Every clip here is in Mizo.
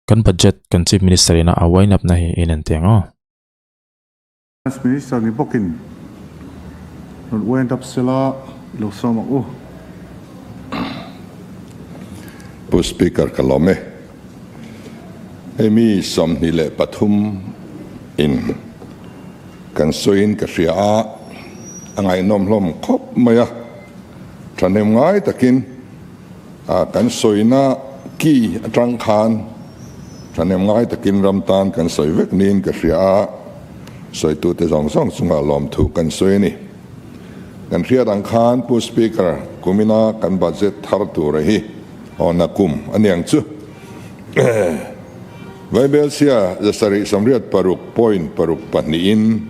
Kan budget kan Chief Minister ina a wind up na hi in en teh ang aw. Finance Minister ni bawkin rawn wind up sela i lo sawm ang u. Pu Speaker ka lawm e. Hei mi 23 in kan sawiin ka hria a, a ngaihnawm hlawm khawp mai a, thahnem ngai takin kan sawina ki atang khan thahnem ngai takin ram tan kan sawi vek niin ka hria a, sawitute zawng zawng chungah lawmthu kan sawi a ni. Kan hriat ang khan Pu Speaker, kumina kan budget thar tura hi awna kum a niang chu. Vaibelsia 786.62 in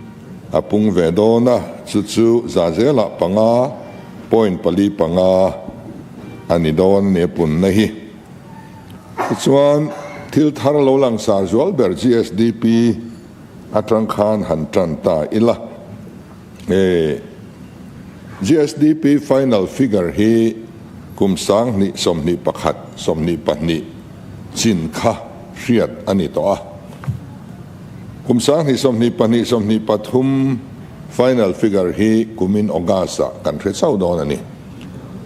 a pung ve dawn a, chu chu za zelah 5.45 a ni dawn a ni a punna hi. Tichuan, thil thar lo langsar zual ber GSDP atang khan han tan ta ila. He GSDP final figure hi kum 2021, 22 chin kha hriat a ni tawh a. Kum 2022, 23 final figure hi kumin August ah kan hre chauh dawn a ni.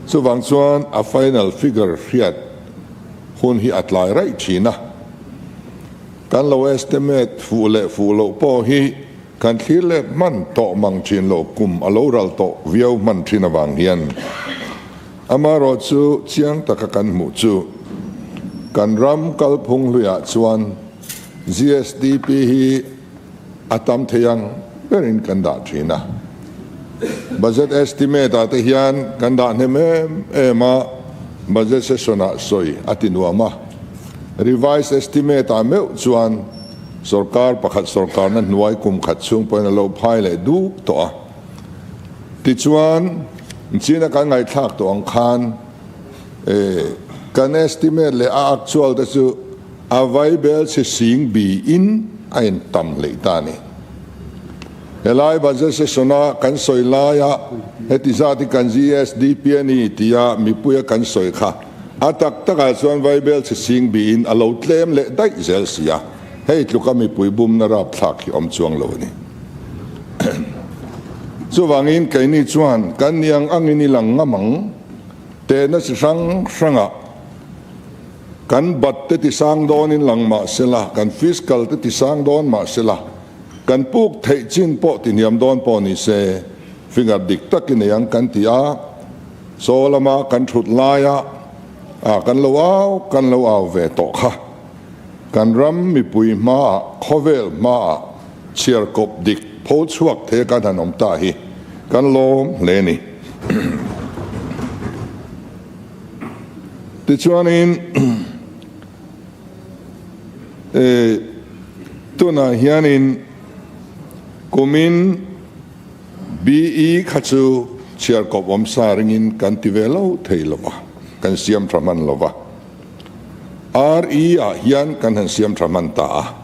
Chuvang chuan a final figure hriat hun hi a tlai raih thin a. Kan lo estimate fuh leh fuh loh pawh hi Kan thlir let hman tawh mang thin lo kum a lo ral tawh viau hman thin avang hian amaherawh chu chiang taka kan hmuh chu kan ram kalphung hluiah chuan GSDP hi a tam thei ang berin kan dah thin a. Budget estimate ah te hian kan dah hnem em em a, budget session ah sawi a ti nuam a. Revised estimate ah meuh chuan Sorkar pakhat sorkarna hnuai kum khat chhung pawhin a lo phai leh duk tawh a. Tichuan, China kan ngaihthlak tawh ang khan kan estimate leh a actual te chu a vaibel chhe sing biin a intam hleih ta a ni. Helai budget session-a kan sawi laia heti zat hi kan GSDP a ni tia mipuia kan sawi kha a tak takah chuan vaibel chhe sing biin a lo tlem leh daih zel si a, hei tluka mipui bumna rapthlak hi awm chuang lo a ni. Chuvangin keini chuan kan ni ang angin i lang ngam ang, tehna chi hrang hrangah kan bat te tisang dawnin lang mah sela, kan fiscal te tisang dawn mah sela, Kan puk theih chin pawh ti hniam dawn pawh ni se, finger dik tak i nei ang kan ti a, saw lama kan thut laia ah kan lo au kan lo au ve tawh kha. Kan ram mipui hmaah, khawvel hmaah chhiar kawp dik pho chhuak thei kan han awm ta hi kan lawm hle a ni. Tichuanin. Tunah hianin kumin BE kha chu chhiar kawp awm sa ringin kan ti ve lo thei lo va, kan siam tha hman lo va. RE ah hian kan han siam tha hman ta a.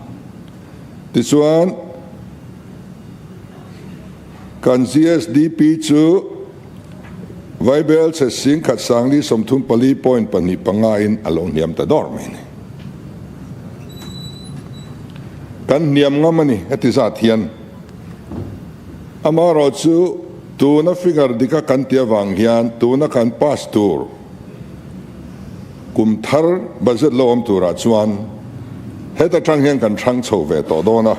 Tichuan kan GSDP chu Vaibel chhe singkhat sangli 34.25 in a lo hniam ta dawr mai a ni. Kan hniam ngam a ni heti zat hian. Amaherawh chu tuna figure dika kan tih avang hian tuna kan pass tur kum thar budget lo awm turah chuan heta tang hian kan hrang chho ve tawh dawn a.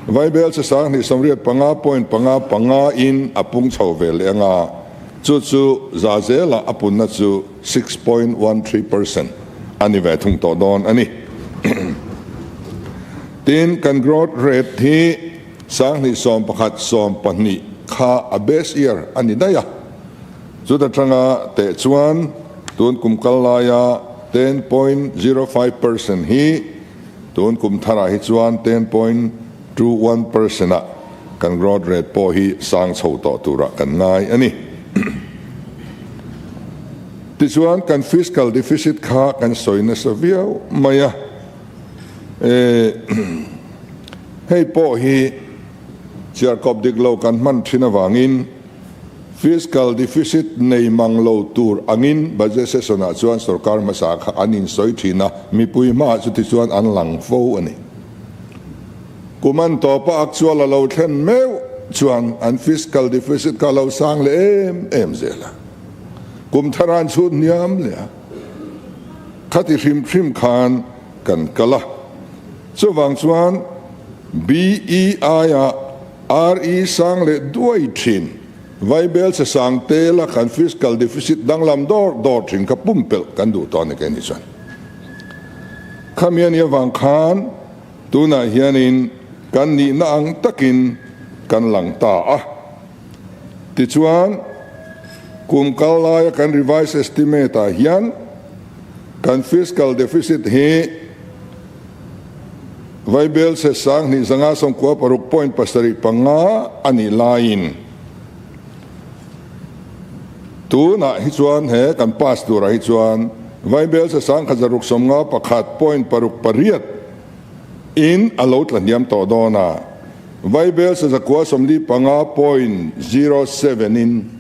Vaibel che 2085.55 in a pung chho ve leh anga, chu chu za zelah a punna chu 6.13% a ni ve thung tawh dawn a ni. Tin, kan growth rate hi 2011, 12 kha a base year a ni daih a, chuta tanga teh chuan tun kum kal laia 10.05% hi Tun kum tharah hi chuan 10.21% ah kan growth rate pawh hi sang chho tawh turah kan ngai a ni. Tichuan kan fiscal deficit kha kan sawi nasa viau mai a, hei pawh hi chiarkawp dik lo kan hman thin avangin. Fiscal deficit nei mang lo tur angin budget session ah chuan sorkar hmasa kha an insawi thin a, mipui hmaah chuti chuan an lang fo a ni. Kum an tawpa actual a lo thlen meuh chuan an fiscal deficit kha a lo sang leh em em zel a, kum thar an chhut hniam leh a, khati hrim hrim khan kan kal a. Chuvang chuan BEI ah RE sang leh duai thin, Vaibel che sang tela kan fiscal deficit danglam dawr dawr thin kha pumpelh kan duh tawh a ni kei ni chuan. Khami a nih avang khan tunah hianin kan nihna ang takin kan lang ta a. Tichuan, kum kal laia kan revised estimate ah hian kan fiscal deficit hi Vaibel se 2596.75 a nih laiin tunah hi chuan he kan pass turah hi chuan Vaibel se 1651.68 in a lo tla hniam tawh dawn a, Vaibel se 945.07 in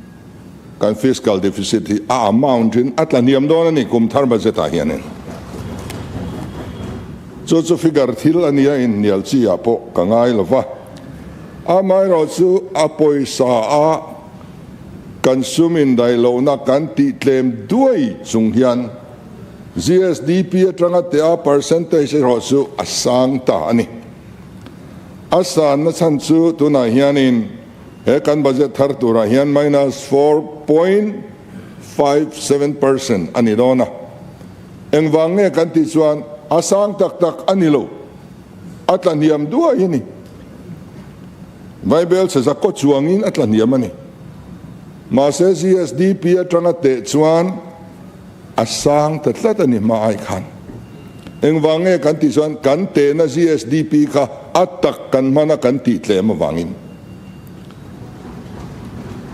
Kan fiscal deficit hi a amount in a tla hniam dawn a ni kum thar budget ah hianin. Chu chu figure thil a nia in hnial chi ah pawh ka ngai lo va. Amaherawh chu a pawisa a kan sum indaih lohna kan tih tlem duai chung hian GSDP atanga teh a percentage erawh chu a sang ta a ni. A sanna chhan chu tunah hianin He kan budget thar turah hian minus 4.57% a ni dawn a. Engvang nge kan tih chuan a sang tak tak a ni lo, a tla hniam duai a ni. Vaibel chhe zakaw chuangin a tla hniam a ni. Mahse GSDP atanga teh chuan a sang ta tlat a ni hma ai khan. Engvang nge kan tih chuan kan tehna GSDP kha a tak kan hmana kan tih tlem avangin.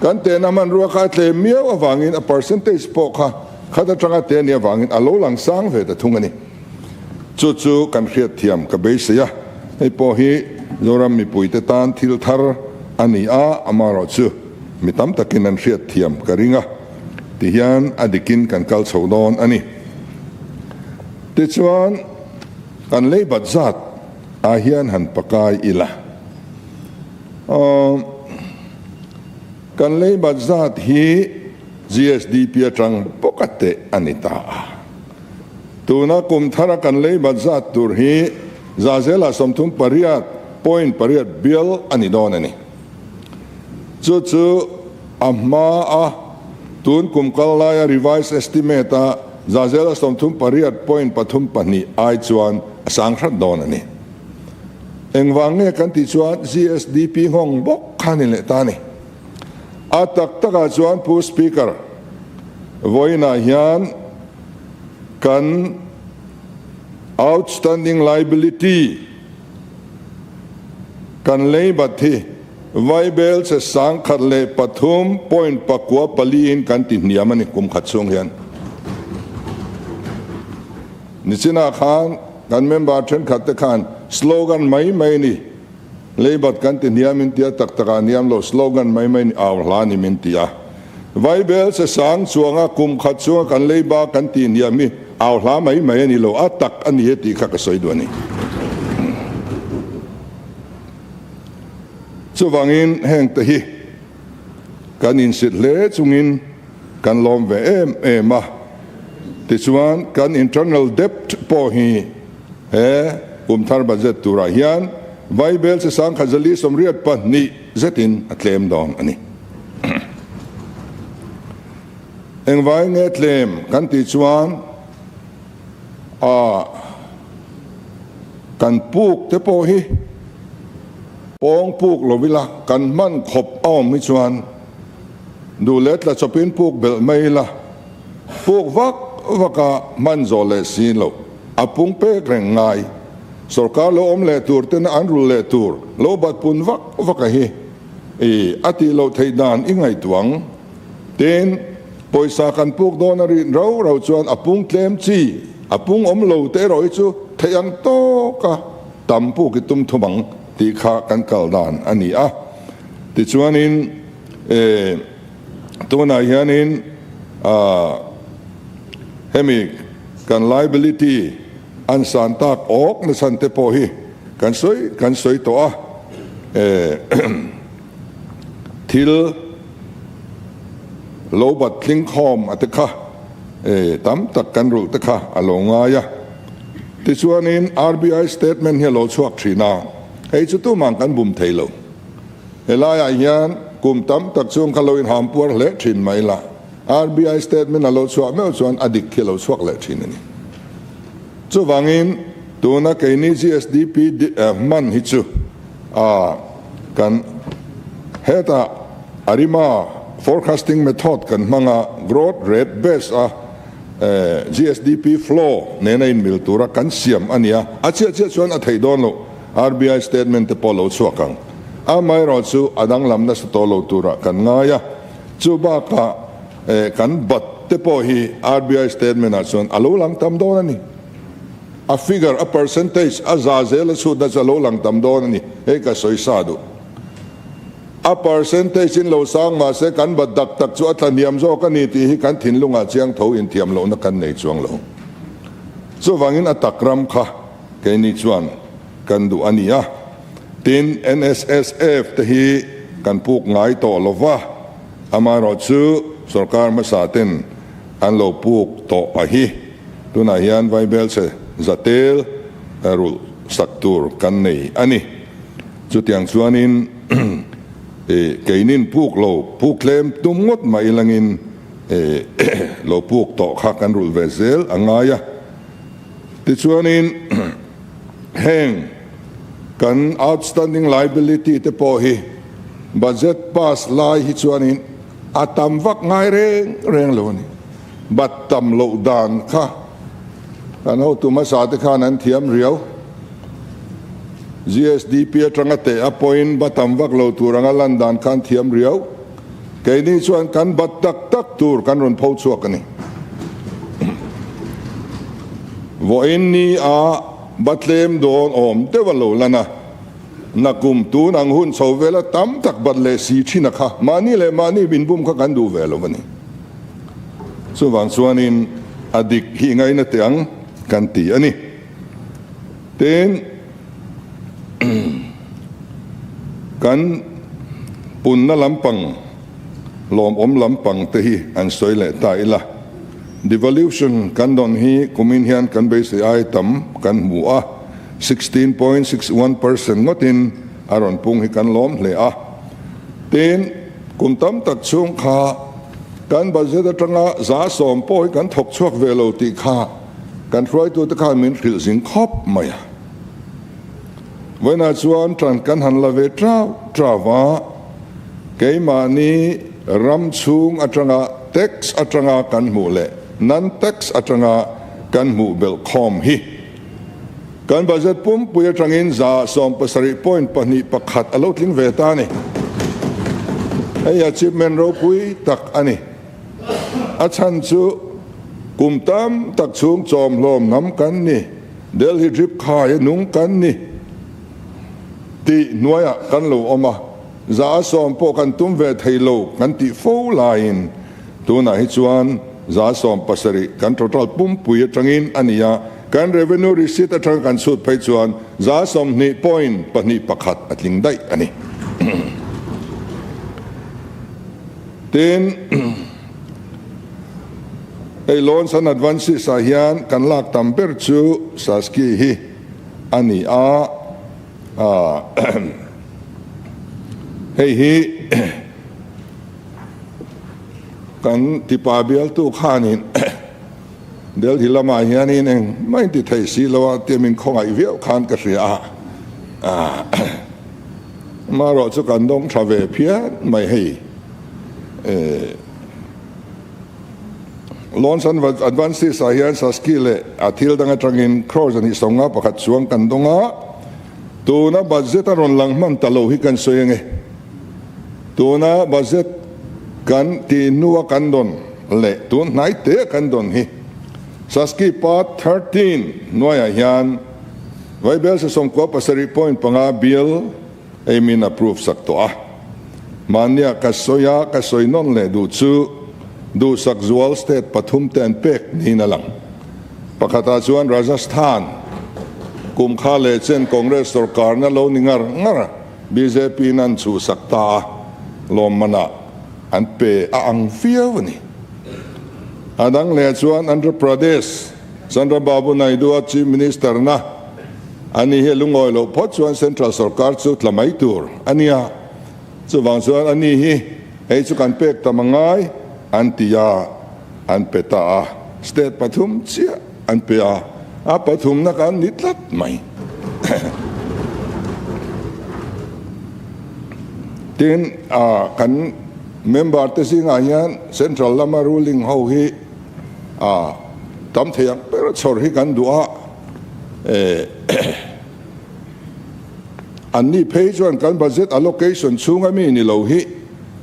Kan tehna hmanrua kha a tlem miau avangin a percentage pawh kha khat atanga teh a nih avangin a lo lang sang ve ta thung a ni. Chu chu kan hriatthiam ka beisei a, hei pawh hi Zoram mipuite tan thil thar a ni a, amaherawhchu mi tam takin an hriatthiam ka ring a. Tihian a dikin kan kal chho dawn a ni. Tichuan, kan lei bat zat ah hian han pakai ila. Aw, kan lei bat zat hi GSDP atang bawk a teh a ni ta a. Tuna kum thara kan lei bat zat tur hi zahzela 38.8 bial a ni dawn a ni. Chu chu a hma a tun kum kal laia revised estimate a zahzela 38.32 ai chuan a sang hrat dawn a ni. Engvang nge kan tih chuan GSDP nghawng bawk kha ni leh ta a ni. A tak takah chuan Pu Speaker, vawiinah hian kan outstanding liability, Kan lei bat hi Vaibel che 1003.94 in kan ti hniam a ni kum khat chhung hian. Nichinah khan kan member thenkhat te khan slogan mai mai ni, lei bat kan ti hniam in tia tak takah hniam lo slogan mai mai ni au hla ni min ti a. Vaibel che sang chuanga kum khat chhunga kan lei ba kan ti hniam hi Au hla mai mai a ni lo, a tak a ni e tih kha ka sawi duh a ni. Chuvangin heng te hi kan insit hle chungin kan lawm ve em em a, tichuan kan internal debt pawh hi he kum thar budget turah hian Vaibel chi 1482 zetin a tlem dawn a ni. Engvai nge tlem kan tih chuan a kan puk te pawh hi pawng puk lo ila kan hman khawp a awm hi chuan duh leh tla chawpin puk belh mai ila puk vak vak a hman zawh leh si lo a pung pek reng ngai sorkar lo awm leh tur tena an rul leh tur lo bat pun vak vak a hi i a tih loh theih dan i ngaihtuah ang. Tin, pawisa kan puk dawn a rin rau rau chuan a pung tlem chi, a pung awm lo te erawh hi chu theih ang tawka tam puk i tum thum ang tih kha kan kal dan a ni a. Tichuanin, e. Tunah hianin hemi kan liability an san tak awk nachhan te pawh hi kan sawi kan sawi tawh a, thil lo bat tling khawm a te kha tam tak kan rulh te kha a lo ngai a. Tichuanin RBI statement hi a lo chhuak thin a, hei chu tumah kan bum thei lo. Helaiah hian kum tam tak chung kha lo inham puar hle thin mai la, RBI statement a lo chhuah meuh chuan a dik khi a lo chhuak leh thin a ni. Chuvangin tuna keini GSDP hman hi chu kan hetah ARIMA forecasting method kan hmang a, growth rate base a GSDP flow nena inmil tura kan siam a ni a, a chiah chiah chuan a theih dawn loh. RBI statement te pawh lo chhuak ang. Amaherawhchu a danglam nasa tawh lo turah kan ngai a, chu bakah kan bat te pawh hi RBI statement ah chuan a lo lang tam dawn a ni. A figure, a percentage, a za zel a chhutna chu a lo lang tam dawn a ni. Hei ka sawi sa duh. A percentage in lo sang mahse kan bat dak tak chu a tla hniam zawk a ni tih hi kan thinlungah chiang tho inthiam lohna kan nei chuang lo. Chuvangin a tak ram kha Keini chuan kan duh a ni a, tin NSSF te hi kan puk ngai tawh lo va, amaherawh chu sorkar hmasa ten an lo puk tawh a hi. Tunah hian Vaibelchhe zatel rulh sak tur kan nei a ni. Chutiang chuanin keinin puk lo puk tlem tum ngawt mai langin lo puk tawh kha kan rulh ve zel a ngai a. Tichuanin heng kan outstanding liability te pawh hi budget pass lai hi chuanin a tam vak ngai reng reng lo a ni. Bat tam loh dan kha kan hotu hmasa te khan an thiam riau. GSDP atanga teh a pawhin ba tam vak lo tur anga lan dan khan thiam riau. Keini chuan kan bat tak tak tur kan rawn pho chhuak a ni. Vawiin ni a batlem dawn awm deuh a lo lan a, nakum tun ang hun chho vela tam tak bat leh si thin a kha mahni leh mahni inbum kha kan duh ve lo a ni. Chuvang chuanin a dik hi ngaina teh ang kan ti a ni. Tin, kan punna lampang, lawmawm lampang te hi an sawi leh ta ila. Devolution kan dawn hi kumin hian kan beisei ai tam kan hmu a, 16.61% ngawtin a rawn pung hi kan lawm hle a. Tin, kum tam tak chhung kha kan budget atanga 10% pawh hi kan thawk chhuak ve lo tih kha Kan hruaitute khan min hrilh zing khawp mai a. Vawiinah chuan ṭan kan han la ve ṭau ṭau a, keimahni ram chhung aṭanga tax aṭanga kan hmuh leh non-tax aṭanga kan hmuh belh khawm hi kan budget pumpui aṭangin 17.21 a lo tling ve ta a ni. Hei achievement ropui tak a ni. A chhan chu kum tam tak chhung chawmhlawm hnam kan ni, Delhi drip khai a nung kan ni tih hnuaiah kan lo awm a, 10% pawh kan tum ve thei lo kan tih fo laiin tunah hi chuan 17% kan total pumpui atangin a ni a, kan revenue receipt atanga kan chhut phei chuan 20.21 a tling daih a ni. Tin, hei loans and advances ah hian kan lak tam ber chu Saski hi a ni a, hei hi kan tipa bialtu khanin Delhi lamah hianin engmah in ti thei si lo a tia min khawngaih viau khan ka hria a, amaherawh chu kan dawng tha ve phian mai hei. Loans and Advances ah hian Saski leh a thil dang atangin crore 151 chuang kan dawng a, tuna budget a rawn lang hman ta lo hi kan sawi ange. Tuna budget kan tih hnua kan dawn leh tun hnai te a kan dawn hi Saski Part 13 hnuaiah hian Vaibel 97.5 bill ei min approve sak tawh a. Mahnia ka sawi a, ka sawi nawn leh duh chu duhsak zual state pathumte an pek niin a lang. Pakhatah chuan Rajasthan kum kha leh chen Congress sorkarna lo ni ngar ngar a, BJP-in an chhuhsak ta a, lawmmanah an pe a ang viau a ni. A dang leh chuan Andhra Pradesh Chandrababu Naidu-a Chief Minister-na a ni hi a lungawi loh phawt chuan Central sorkar chu tla mai tur a nia. Chuvang chuan a ni hi hei chu kan pek tam a ngai an ti a, an pe ta a. State pathum chiah an pe a, a pathumna kan ni tlat mai. Tin, kan member te zingah hian Central lama ruling ho hi a tam thei ang ber chhawr hi kan duh a, An ni phei chuan kan budget allocation chhunga mi ni lo hi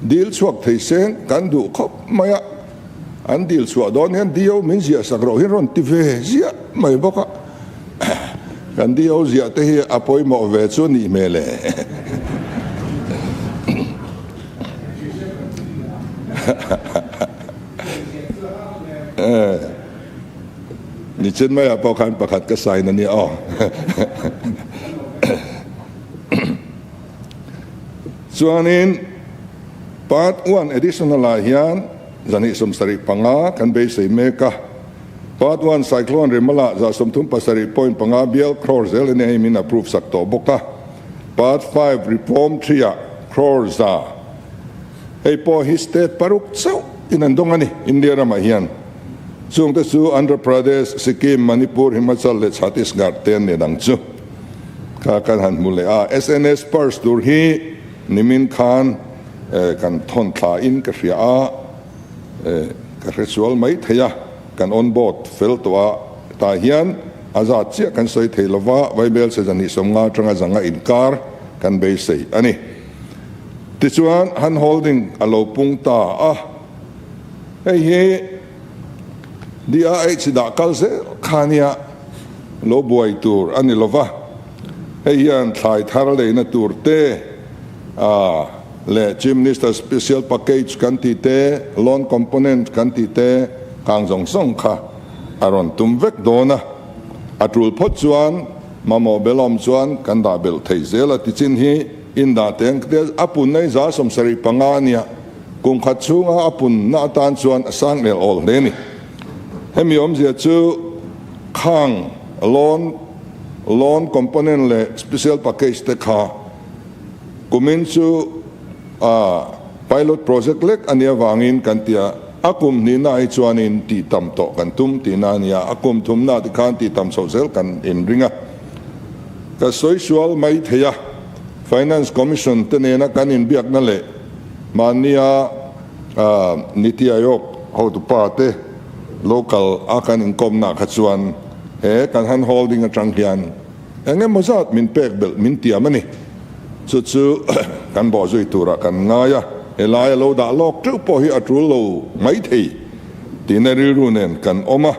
dil chhuak thei seng kan duh khawp mai a, an dil chhuah dawn hian DO min ziah sak roh hi rawn ti ve ziah mai bawk a, kan DO ziah te hi a pawimawh ve chu nih hmel e. Nichin maiah pawh khan pakhat ka sign a nia aw. Chuanin Part one additional ah hian zahnih 75 kan beisei mek a. Part one Cyclone Rimala 137.5 bial crore zel a nia hei min approve sak tawh bawk a. Part five Reform three ah crore za. Hei pawh hi state paruk chauh in an dawng a ni India ramah hian. Chungte chu Andhra Pradesh, Sikkim, Manipur, Himachal leh Chhattisgarh te an ni dang chu kha kan han hmu leh a. SNS purse tur hi nimin khan kan thawn thla in ka hria a, ka hre sual mai thei a, kan on board fel tawh a, tah hian a zat chiah kan sawi thei lova, Vaibel sezan hi 50 atanga zanga inkar kan beisei a ni. Tichuan hand holding a lo pung ta a, hei hi DRH dah kal zel kha nia lo buai tur a ni lova, hei hian thlai thar leina tur te leh Chief Minister Special Package kan tih te, Loan Component kan tih te kang zawng zawng kha a rawn tum vek dawn a, a tul phawt chuan mamawh belawm chuan kan dah belh thei zel a tichin hi. Indah teng te a punna hi 75 a nia, kum khat chhunga a punna atan chuan a sang el awl hle a ni. Hemi awmzia chu khang loan, loan component leh special package te kha kumin chu a pilot project lek a nih avangin kan ti a, a kum hnihna hi chuanin tih tam tawh kan tum tihna a nia, a kum thumna tikhan tih tam chhoh zel kan inring a. Ka sawi sual mai thei a, Finance Commission te nena kan inbiakna leh mahnia Niti Aayog hotupa te local a kan inkawmna kha chuan he kan hand holding atang hian eng emaw zat min pek belh min tiam a ni. Chu chu kan bawhzui turah kan ngai a, helai a lo dah lawk teuh pawh hi a tul lo mai thei tihna rilru nen kan awm a,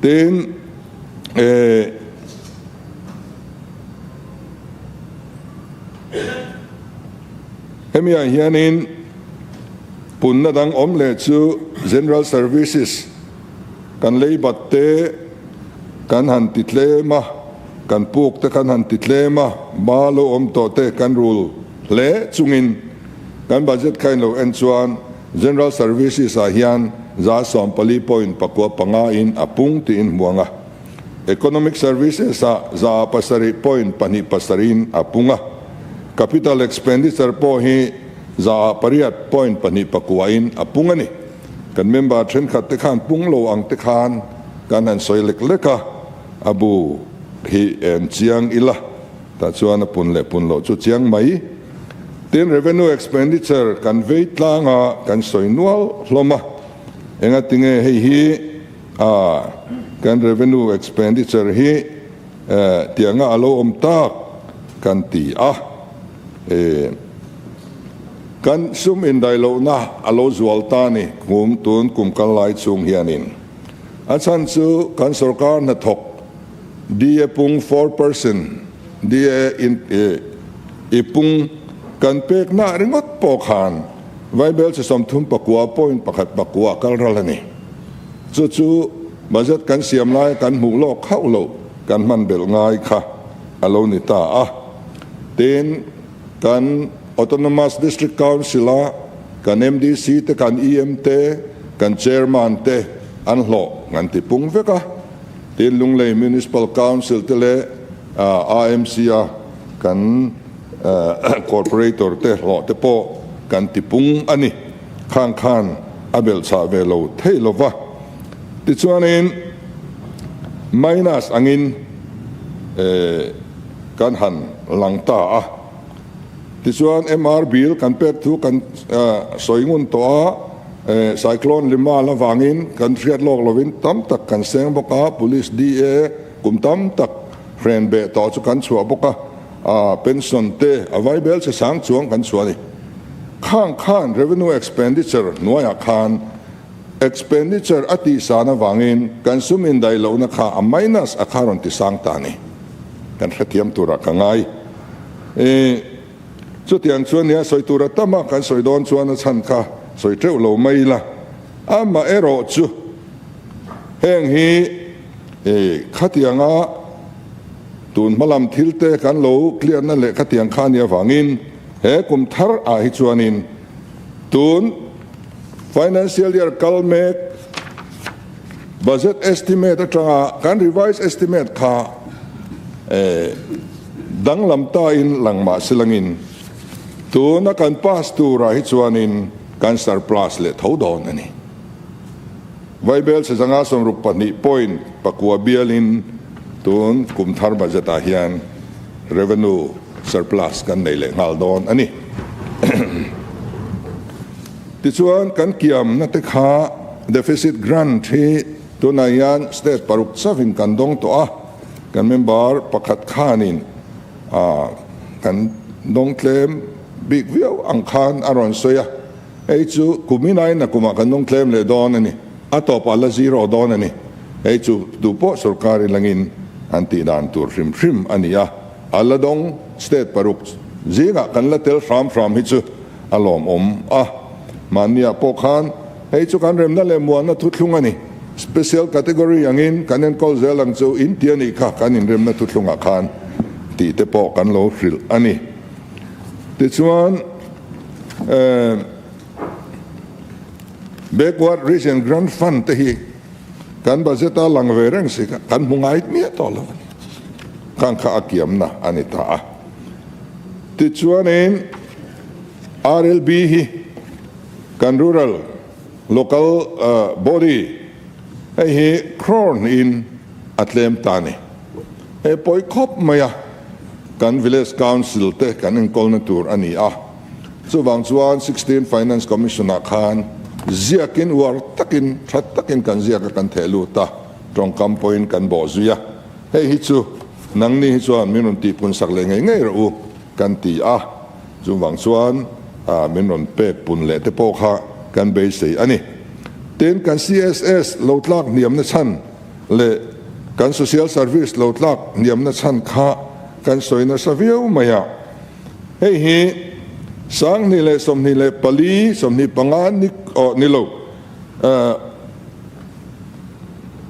tin eh. Hemi ah hianin punna dang awm leh chu General Services kan lei bat te kan han ti tlem a, kan puk te kan han ti tlem a, ba lo awm tawh te kan rul hle chungin kan budget kha in lo en chuan General Services ah hian 14.95 in a pung tiin hmuang a. Economic Services ah 7.27 in a pung a, Capital Expenditure pawh hi 8.29 in a pung a ni. Kan member thenkhat te khan pung lo ang te khan kan han sawi lek lek a, a bu hi en chiang ila tah chuan a pun leh pun loh chu chiang mai. Tin, Revenue Expenditure kan vei tlang a, kan sawi nual hlawm a, engatinge hei hi A, kan revenue expenditure hi tianga a lo awm tak kan ti a, e, kan sum indailohna a lo zual ta ni kum tun kum kal lai chhung hianin. A chhan chu kan sorkar hnathawk DA pung 4% DA in i pung. Kan pekna ringawt pawh khan Vaibelchhe 39 point pakhat pakua kal ral a ni. Chu chu budget kan siam laia kan hmuh lawk hauh loh kan hman belh ngai kha a lo ni ta a. Tin, kan Autonomous District Council-a kan MDC te, kan EM te, kan Chairman te an hlawh kan ti pung vek a. Tin, Lunglei Municipal Council te leh AMC-a kan Corporator te hlawh te pawh kan ti pung a ni. Khang khan a belhchhah ve lo thei lo va. Tichuanin minus angin kan han lang ta a. Tichuan MR bill kan pek thu kan sawi ngun tawh a, Cyclone Lima la vangin kan hriat lawk lovin tam tak kan seng bawk a, Police DA kum tam tak hren beh tawh chu kan chhuah bawk a. A pension te a vai bel che sang chuang kan chhuah a ni. Khang khan revenue expenditure hnuaiah khan expenditure a tih san avangin kan sum indaih lohna kha a minus a kha rawn ti sang ta a ni. Kan hrethiam turah ka ngai. E, chutiang chuan nia sawi tur a tam a, kan sawi dawn chuan a chhan kha sawi teuh lo mai ila. Amaherawh chu heng hi E, khatianga tun hmalam thil te kan lo clear na leh khatiang kha nia vangin he kum thar ah hi chuanin tun financial year kal mek budget estimate atanga kan revised estimate kha e danglam ta in lang mah silangin tuna kan pass tur ah hi chuanin kan surplus leh tho dawn a ni. Vaibel Sezanga 62 point pakua bialin tun kum thar budget ah hian revenue surplus kan nei leh nghal dawn a ni. Tichuan kan kiamna te kha deficit grant hi tunah hian state paruk chauhin kan dawng tawh a, kan member pakhat khanin kan dawng tlem bik viau ang khan a rawn sawi a. Hei chu kum inain a kumah kan nung tlem leh dawn a ni. A tawpah la zero dawn a ni. Hei chu duh pawh sorkar in langin an tih dan tur hrim hrim a ni a. A la dawng state paruk zingah kan la tel hram hram hi chu a lawmawm a. Mahniah pawh khan hei chu kan remna leh muanna thuthlung a ni. Special category angin kan enkawl zel ang chu in ti a nih kha kan inremna thuthlungah khan tih te pawh kan lo hrilh a ni. Tichuan, Backward Region Grant Fund te hi kan budget a lang ve reng si kha kan hmu ngai miah tawh lo a ni. Khang kha a kiamna a ni ta a. Tichuanin RLB hi kan Rural Local Body hei hi crore hnihin a tlem ta a ni. He pawi khawp mai a, kan Village Council te kan enkawlna tur a ni a. Chuvang chuan Sixteen Finance Commission ah khan ziakin uar takin tha takin kan ziak a kan theh lut a, tawngkam pawhin kan bawh zui a. Hei hi chu nangni hi chuan min rawn tihpun sak leh ngei ngei rawh u kan ti a, chuvang chuan min rawn pek pun leh te pawh kha kan beisei a ni. Tin, kan CSS lo tlak hniamna chhan leh kan Social Service lo tlak hniamna chhan kha kan sawi nasa viau mai a. Hei hi 2024, 25 ni aw ni lo, 2023,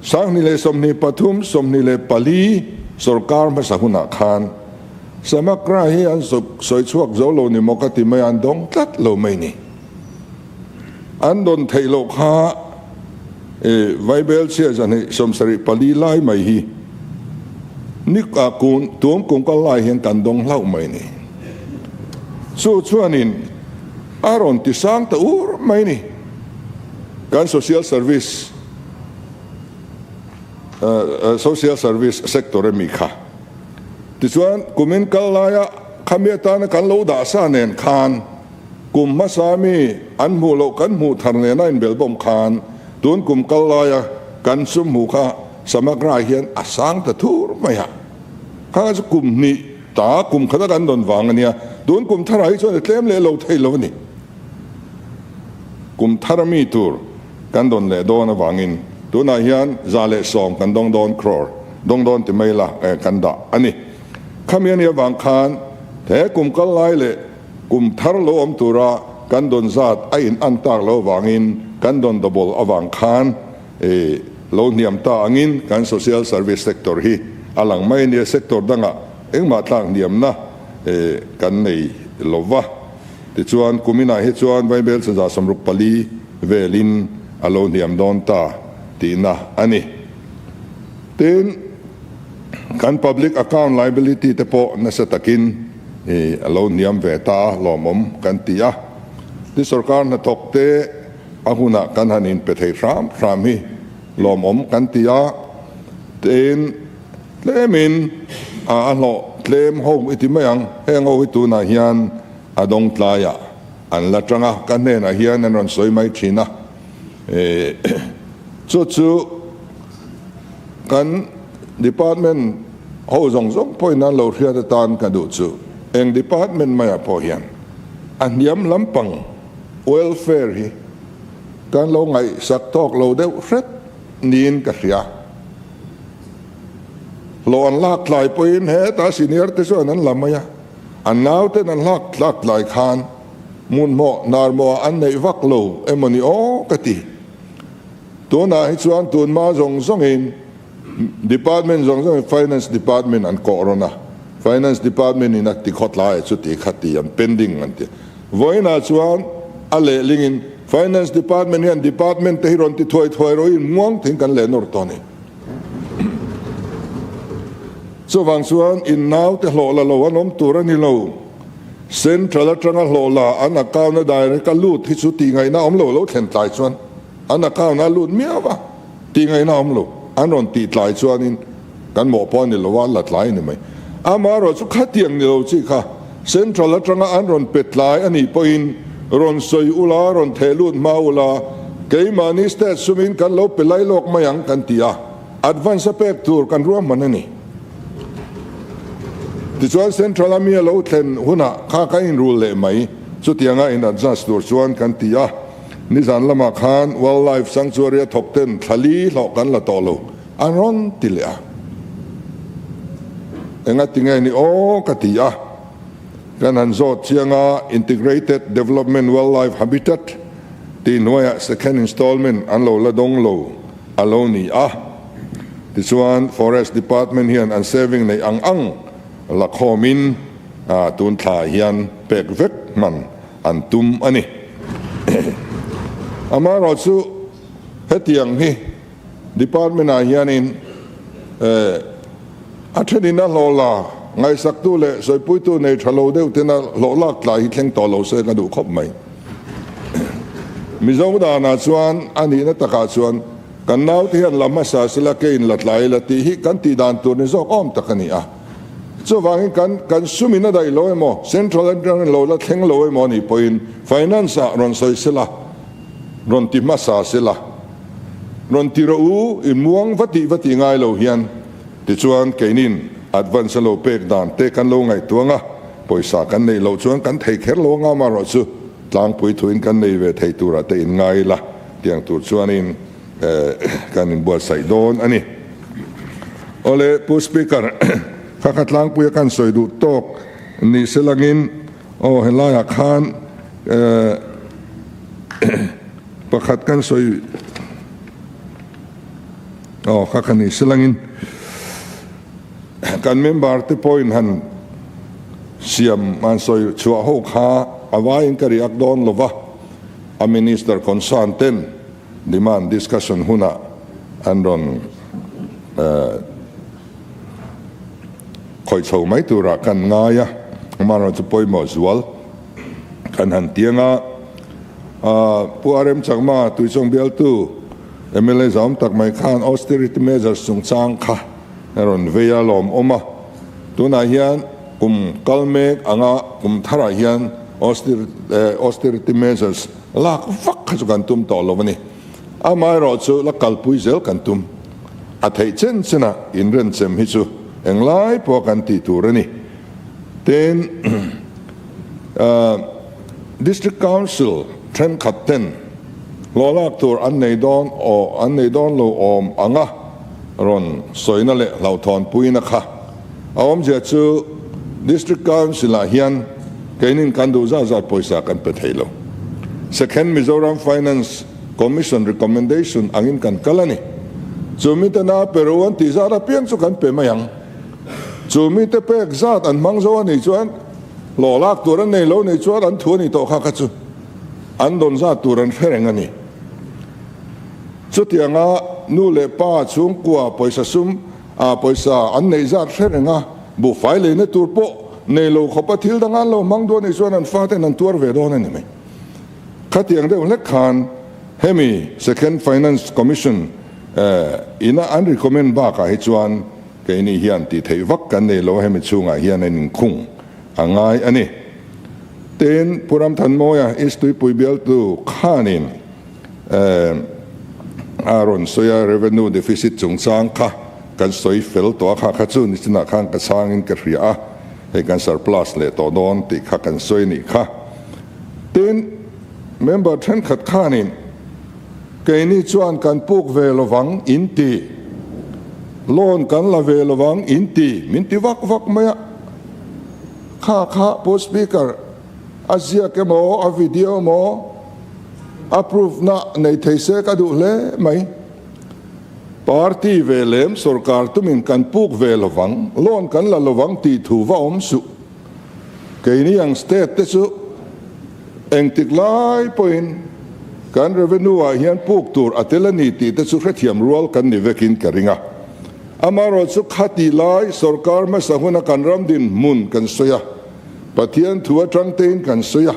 24 sorkar hmasa hunah khan Samakra hi an sawi chhuak zo lo ni maw ka ti mai a, an dawng tlat lo mai ni. An dawn theih loh kha Vaibel chhia zahnih 74 lai mai hi ni kun tuam kum kal lai hian kan dawng hlauh mai ni. Chu chuanin a rawn ti sang ta ur mai ni. Kan social service social service sector a mi kha. Tichuan kumin kal laia khami atana kan lo dah sa nen khan Kum hmasa mi an hmuh loh kan hmuh thar nena inbelbawm khan tun kum kal laia kan sum hmuh kha Samagra hian a sang ta thur mai a. Kha chu kum hnih ta kum khata kan dawn vang a nia. Tun kum tharah hi chuan i tlem leh lo thei lo a ni. Kum thar mi tur kan dawn leh dawn avangin tunah hian 110 kan dawng dawn crore dawng dawn ti mai la kan dah a ni. Khami a nih avang khan he kum kal lai leh. Kum thar lo awm tura kan dawn zat a in an tak lo vangin kan dawn double avang khan lo hniam ta angin kan social service sector hi a lang mai a nia, sector dangah engmah tlak hniamna kan nei lo va. Tichuan kuminah hi chuan Vaibel 164 velin a lo hniam dawn ta tihna a ni. Tin, kan public account liability te pawh nasa takin a lo hniam ve ta a, lawmawm kan ti a. Ti sorkar hnathawk te a hunah kan han inpe thei hram hram hi lawmawm kan ti a. Tin, tlemin a hlawh tlem ho i ti mai ang, heng ho hi tunah hian a dawng tlaiah an la tang a, ka hnenah hian an rawn sawi mai thin a. Chu chu kan department ho zawng zawng pawhin an lo hriat atan ka duh chu eng department maiah pawh hian a hniam lampang welfare hi kan lo ngaihsak tawk lo deuh hret niin ka hria. Hlawh an lak tlai pawhin heta senior te chuan an la mai a, an nauten an hlak tlak tlai khan hmunhmawh hnarmawhah an neih vak lo emawni aw ka ti. Tunah hi chuan tunhma zawng zawngin Department zawng zawngin Finance Department an kawh rawn a, Finance Department in a ti khawtlai a chuti kha ti an pending an ti. Vawiinah chuan a lehlingin Finance Department hian Department te hi rawn ti thuai thuai rawhin muang thing kan leh nawr tawh a ni. Chuvang chuan in naute hlawh la lo an awm tur a ni lo. Central atanga hlawh la an account a direct a lut hi chu tih ngaihna awm lo lo thlen tlai chuan an account a lut miau a, tih ngaihna awm lo. An rawn tih tlai chuanin kan mawh pawh a ni lo a, la tlai a ni mai. Amaherawh chu khatiang ni lo chi kha Central atanga an rawn pe tlai a nih pawhin rawn sawi ula, rawn theh lut hma ula, keimahni state sumin kan lo pe lai lawk mai ang kan ti a, advance a pek tur kan ruahman a ni. Tichuan Central a mi a lo thlen hunah kha ka inrul leh mai, chutianga in adjust tur chuan kan ti a. Nizan lamah khan Wildlife Sanctuary a thawk ten thla li hlawh kan la tawh lo an rawn ti leh a. Enga ti nge ni aw ka ti a. Kan han zawt chiang a, Integrated Development Wildlife Habitat tih hnuaiah second installment an lo la dawng lo a lo ni a. Tichuan Forest Department hian an saving neih ang ang la khawmin tun thla hian pek vek hman an tum a ni. Amaherawh chu hetiang hi Department ah hianin a thenin a hlawh la ngaihsaktu leh sawipuitu nei tha lo deuh tena hlawh lak tlai hi thleng tawh lo se ka duh khawp mai. Mizo danah chuan a nihna takah chuan Kan naute hian la hmasa sela ke in la tlai ila tih hi kan tih dan tur ni zawk awm tak a ni a. Chuvangin kan kan sum in a daih lo emaw, Central atangin lo la thleng lo emaw anih pawhin Finance ah rawn sawi sela, rawn ti hmasa sela, rawn ti rawh u, in muang va tih va tih ngai lo hian tichuan keinin advance a lo pek dan te kan lo ngaihtuang a, pawisa kan neih loh chuan kan thei kher lo anga amaherawhchu tlangpui thuin kan nei ve thei turah te in ngai ila. Tiang tur chuanin kan inbuatsaih dawn a ni. Awle Pu Speaker, kha kha tlangpuia kan sawi duh tawk ni se langin aw helaiah khan pakhat kan sawi aw kha kha ni se langin kan member te pawhin han siam an sawi chhuah ho kha a vaiin ka riak dawn lova. A Minister concern ten demand discussion hunah an rawn khawih chho mai turah kan ngai a, amaherawh chu pawimawh zual kan han tiang a. Pu RM Chakma Tuichawng bialtu mla zawm tak mai khan austerity measures chungchang kha a rawn vei a lawmawm a, tunah hian kum kal mek anga kum tharah hian Austerity measures lak vak kha chu kan tum tawh lo a ni. Amaherawh chu la kalpui zel kan tum. A theih chen chenah inrenchem hi chu englai pawh kan tih tur a ni. Tin, District Council thenkhat ten hlawh lak tur an nei dawn aw an nei dawn lo awm anga rawn sawina leh hlauhthawnpuina kha a awmzia chu District Council ah hian. Keinin kan duh zat zat pawisa kan pe thei lo. Second Mizoram Finance Commission recommendation angin kan kal a ni. Chu mitena Peru an tih zat apiang chu kan pe mai ang. Chu mite pek zat an hmang zo a nih chuan hlawh lak tur an nei lo nih chuan an thu a ni tawh kha kha chu an dawn zat tur an hre reng a ni. Chutianga nu leh pa chhungkua pawisa sum a pawisa an neih zat hre reng a, buhfai leina tur pawh nei lo khawpa thil dang an lo hmang dawn nih chuan an faten an tuar ve dawn a ni mai. Khatiang deuh hlek khan hemi Second Finance Commission ina an recommend bakah hi chuan keini hian tih theih vak kan nei lo a, hemi chhungah hian an inkhung a ngai a ni. Tin, Pu Ramthanmawia East Tuipui bialtu khanin A rawn sawi a, revenue deficit chungchang kha kan sawi fel tawh a, kha kha chu nichinah khan ka chhangin ka hria a, hei kan surplus leh tawh dawn tih kha kan sawi nih kha. Tin, member thenkhat khanin keini chuan kan puk ve lovang in ti, loan kan la ve lovang in ti, min ti vak vak mai a, kha kha Pu Speaker, A ziak emaw, a video emaw, a proof na nei thei se ka duh hle mai. Party ve lem sorkar tumin kan puk ve lovang, loan kan la lovang tih thu va awm suh. Keini ang state te chu engtik lai pawhin kan revenue ah hian puk tur a tel a ni tih te chu hrethiam rual kan ni vekin ka ring a. Amaherawhchu khati lai sorkar hmasa huna kan ram dinhmun kan sawi a. Pathian thu atang tein kan sawi a,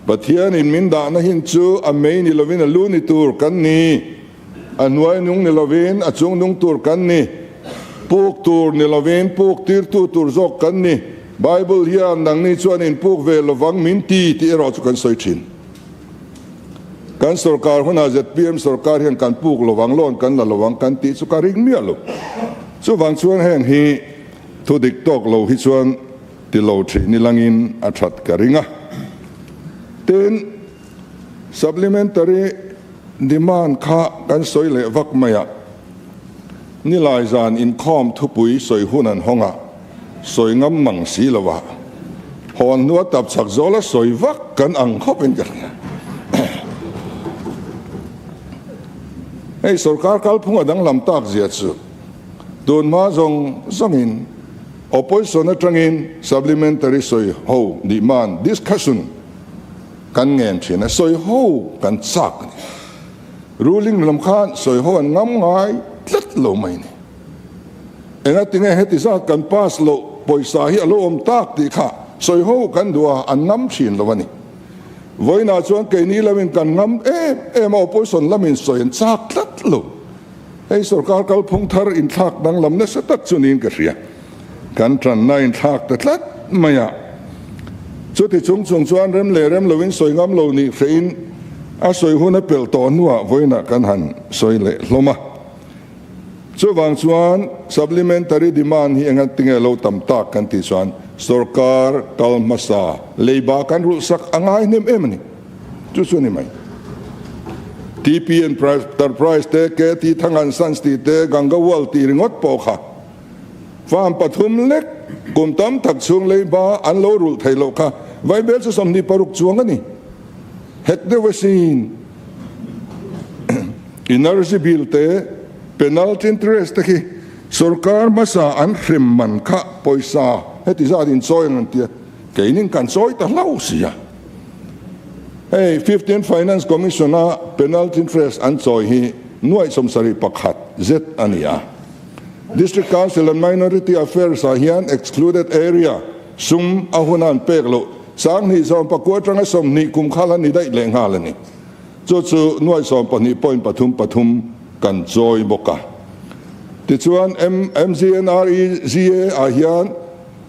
Pathianin min dahna hin chu a mei ni lovin a lu ni tur kan ni, a hnuai nung ni lovin a chung nung tur kan ni, puk tur ni lovin puk tirtu tur zawk kan ni. Bible hian nangni chuan in puk ve lovang min ti tih erawh chu kan sawi thin. Kan sorkar hunah zpm sorkar hian kan puk lovang, loan kan la lovang kan tih chu ka ring miah lo. Chuvang chuan heng hi Thu dik tawk lo hi chuan ti lo thin i langin a that ka ring a. Tin, supplementary demand kha kan sawi leh vak mai a, nilai zan inkhawm thupui sawi hun an hawng a, sawi ngam mang si lo a, hawn hnua tap chak zawla sawi vak kan ang khawp in ka hria. Hei sorkar kalphung a danglam tak zia chu. Tun hma zawng zawngin Opposition atangin Supplementary sawi ho demand discussion kan ngen thin a, sawi ho kan chak a ni. Ruling lam khan sawi ho an ngam ngai tlat lo mai a ni. Engatinge heti zat kan pass loh pawisa hi a lo awm tak tih kha sawi ho kan duh a, an ngam thin lo a ni. Vawiinah chuan keini lamin kan ngam em em a, Opposition lamin sawi an chak tlat lo. Hei sorkar kalphung thar inthlak danglam nasa tak chu niin ka hria. Kan tanna inthlak ta tlat mai a. Chuti chung chung chuan rem leh rem loin sawi ngam lo nih hrehin a sawi hun a pelh tawh hnuah vawiinah kan han sawi leh hlawm a. Chuvang chuan supplementary demand hi enga tinge lo tam tak kan tih chuan sorkar kal hmasa leiba kan rulhsak a ngai hnem em a ni. Chu chu a ni mai. TP Enterprise te, KT Thang and Sons tih te, Ganga World tih ringawt pawh kha farm pathum lek kum tam tak chhung leiba an lo rulh theih loh kha vaibel chu 26 chuang a ni. Het deuh asin. Energy bill te, penalty interest te khi sorkar hmasa an hrem man kha pawisa heti zat inchawi ang an tia, keinin kan chawi ta hlauh sia. Hei Fifteenth Finance Commission a penalty interest an chawi hi nuaih 71 zet a ni a. District Council and Minority Affairs ah hian excluded area sum a hun a an pek loh 10,000 atanga 20 kum khal a ni daih leh nghal a ni. Chu chu nuaih 12 point pathum pathum kan chawi bawk a. Tichuan MGNREGA ah hian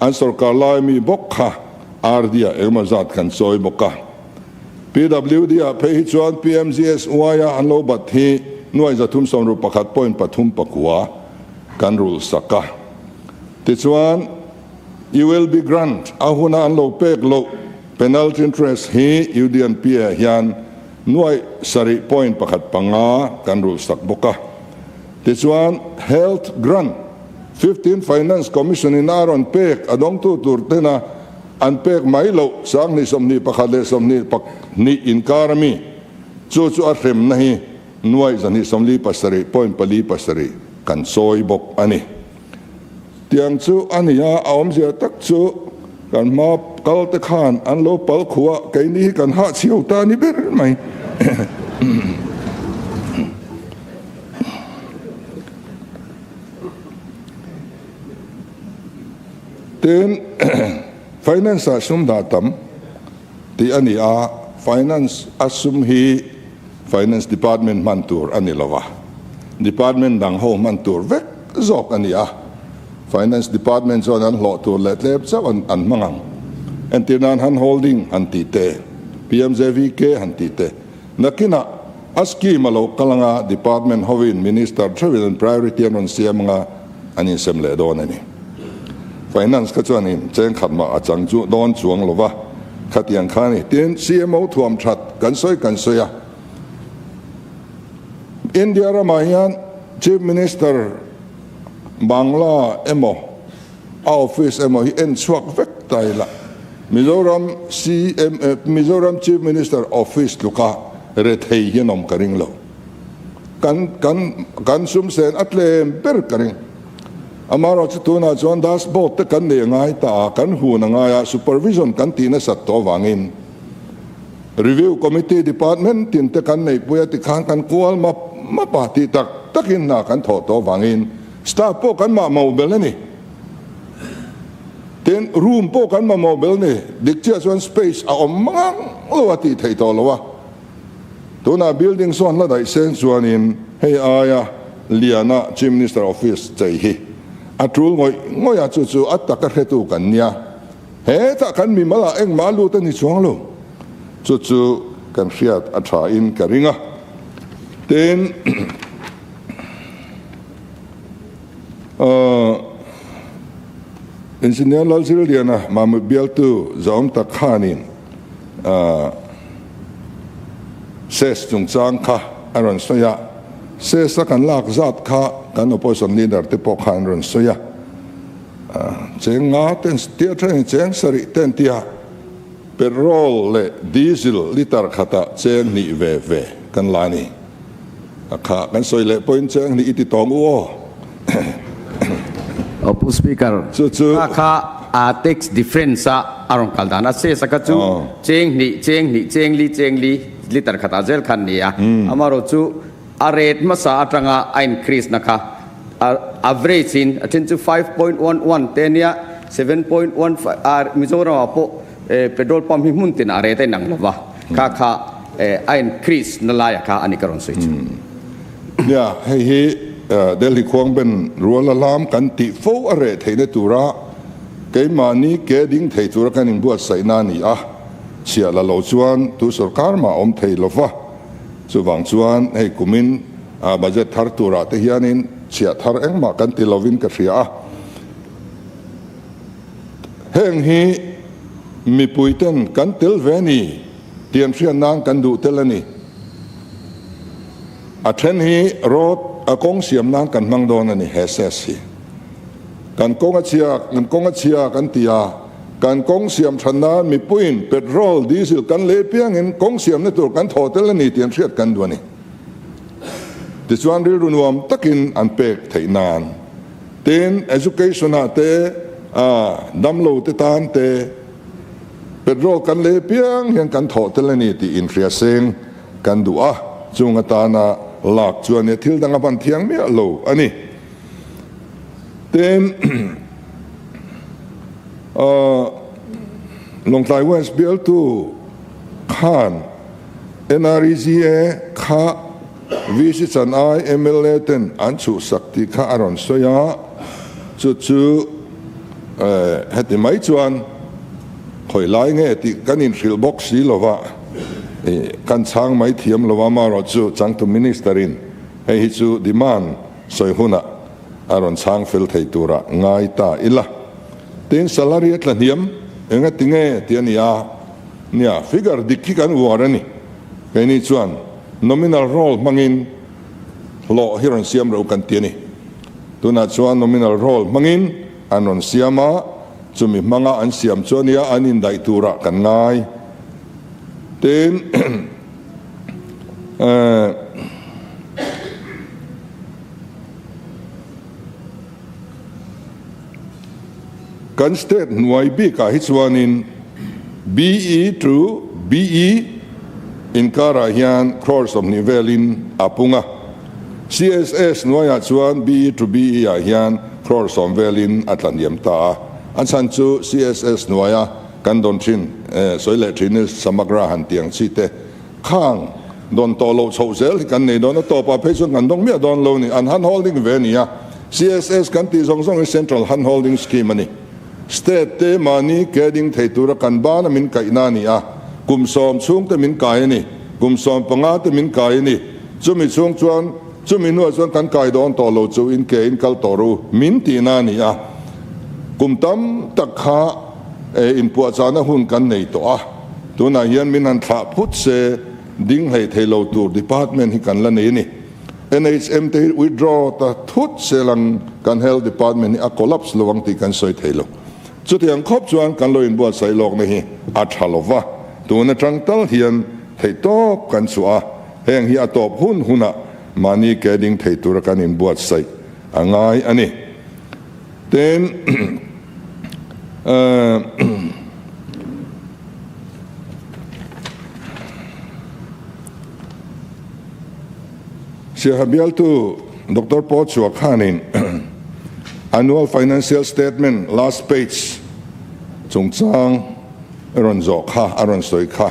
an sorkar lai mi bawk kha RD-ah engemaw zat kan chawi bawk a. PWD-ah phei hi chuan PMGSY-a an lo bat hi nuai 361 point pathum pakua kan rulh sak a. Tichuan, ULB grant a huna an lo pek loh penalty interest hi UDNP-ah hian nuai sarih point pakhat panga kan rulh sak bawk a. Tichuan, Health grant 15 Finance Commission-in a rawn pek a dawngtu tur tena. An pek mai loh 2021 leh 22 inkar ami chu chu a hremna hi nuai 247 point pali pasarih kan sawi bawk a ni. Tiang chu a ni a, a awmzia tak chu kan hma kal te khan an lo pal khuh a, keini hi kan hahchhiau ta a ni ber mai. Tin, Finance ah sum dah tam tih a ni a, Finance a sum hi Finance Department hman tur a ni lo va, Department dang ho hman tur vek zawk a ni a, Finance Department chuan an hlawh tur leh tlep chauh an hmang ang. Entir nan hand holding han tih te, PMJVK han tih te, nakinah a scheme a lo kal anga Department hovin Minister theuhin an priority an rawn siam anga an insem leh dawn a ni. Finance kha chuanin cheng khat mah a chang chu dawn chuang lo va, khatiang kha a ni. Tin, CMO thuam that kan sawi kan sawi a. India ramah hian Chief Minister Bangla emaw a office emaw hi en chhuak vek ta ila, Mizoram CM, Mizoram Chief Minister office tluka rethei hian awm ka ring lo. Kan kan kan sum sen a tlem ber ka ring. Amaherawh chu tunah chuan dashboard te kan nei a ngai ta a, kan hun a ngai a, supervision kan tih nasat tawh avangin review committee department tin te kan neihpui a tikhan kan kual map map a tih tak takin hna kan thawh tawh avangin staff pawh kan mahmawh bel a ni. Tin, room pawh kan mamawh bel a ni. Dik chiah chuan space a awm mang lo a tih theih tawh lo a. Tunah building sawn hla daih seng chuanin hei aia liana Chief Minister Office chei hi a tul ngawih ngawih a, chu chu a taka hretu kan nia. Hetah kan mimal ah engmah lut a ni chuang lo. Chu chu kan hriat a tha in ka ring a. Tin, Engineer Lalzirliana Mamut bialtu Zawm tak khanin, Ses chungchang kha a rawn sawi a, ses a kan lak zat kha kan opposition leader te pawh kha an rawn sawi a, cheng nga ten tia then cheng sarih ten tia petrol leh diesel litre khatah cheng hnih ve ve kan la a ni. A kha kan sawi leh pawhin cheng hnih i ti tawng u aw. Aw Pu Speaker, Chu chu. Kha kha a tax difference a a rawn kal dan a ses a kha chu cheng hnih cheng hnih cheng li cheng li liter khat ah zel khan ni a. Amaherawh chu a rate hmasa atanga a increase na kha a average in a then chu 5.11 te nia 7.15 a Mizoram ah pawh petrol pump hi hmun tin ah rate a inang lova kha kha a increase na lai a kha a ni ka rawn sawi chu. Nia, hei hi Delhi khuangben rual a lam kan tih fo a reh theihna tura keimahni ke ding thei tura kan inbuatsaihna a ni a, chhiah la lo chuan tu sorkar mah a awm thei lo va, chuvang chuan hei kumin budget thar turah te hianin chhiah thar engmah kan ti lovin ka hria a. Heng hi mipuiten kan tel ve ni tih an hriat nan kan duh tel a ni. A then hi road a kawng siam nan kan hmang dawn a ni he ses hi. Kan kawng a chhia, kan kawng a chhia kan ti a, kan kawng siam than nan mipuiin petrol, diesel kan lei piangin kawng siamna tur kan thaw tel a ni tih an hriat kan duh a ni. Tichuan rilru nuam takin an pek theih nan. Tin, education ah te, damlo te tan te petrol kan lei piang hian kan thaw tel a ni tih inhria seng. Kan duh a, chung atana lak chuan nia thil dang a hman thiang miah lo a ni. Tin, Lawngtlai West bialtu khan NREGA kha VC chan ai mla ten an chhuhsak tih kha a rawn sawi a, chu chu heti mai chuan khawi lai nge tih kan inhrilh bawk si lova. Kan chhang mai thiam lo a, amaherawh chu changtu Minister in hei hi chu demand sawi hunah a rawn chhang fel thei tura ngai ta ila. Tin, salary a tla hniam enga ti nge tih a ni a, nia figure dik hi kan uar a ni. Keini chuan nominal roll hmangin hlawh hi rawn siam reuh kan ti a ni. Tunah chuan nominal roll hmangin an rawn siam a. Chumi hmanga an siam chu ania an indaih turah kan ngai. Tin, kan state hnuai bikah hi chuanin BE to BE inkarah hian crore 20 velin a pung a. CSS hnuaiah chuan BE to BE ah hian crore 10 velin a tlahniam ta a. A chhan chu CSS hnuaia kan dawn thin, sawi leh thin i Samagra han tiang chi te khang dawn tawh loh chhoh zel hi kan nei dawn a, tawpah phei chuan kan dawng miah dawn lo ni. An handholding ve a ni a, CSS kan tih zawng zawng hi Central Handholding Scheme a ni. State te mahni ke ding thei tura kan bana min kaihna a ni a, kum 10 chhung te min kai a ni, kum 15 te min kai a ni. Chumi chhung chuan, chumi hnuah chuan kan kai dawn tawh lo chu in ke in kal tawh ru min tihna a ni a. Kum tam tak kha inpuahchahna hun kan nei tawh a, tunah hian min han thlah phut se ding hlei thei lo tur department hi kan la nei a ni. NHM te hi withdraw ta thut se lang kan health department hi a collapse lo ang tih kan sawi thei lo. Chutiang khawp chuan kan lo inbuatsaih lawkna hi a tha lo va, tun atang tal hian theihtawp kan chhuah a, heng hi a tawp hun hunah mahni ke ding thei tura kan inbuatsaih a ngai a ni. Tin, Siaha bialtu Doctor Paul Chua khanin Annual Financial Statement last page chungchang a rawn zawh kha, a rawn sawi kha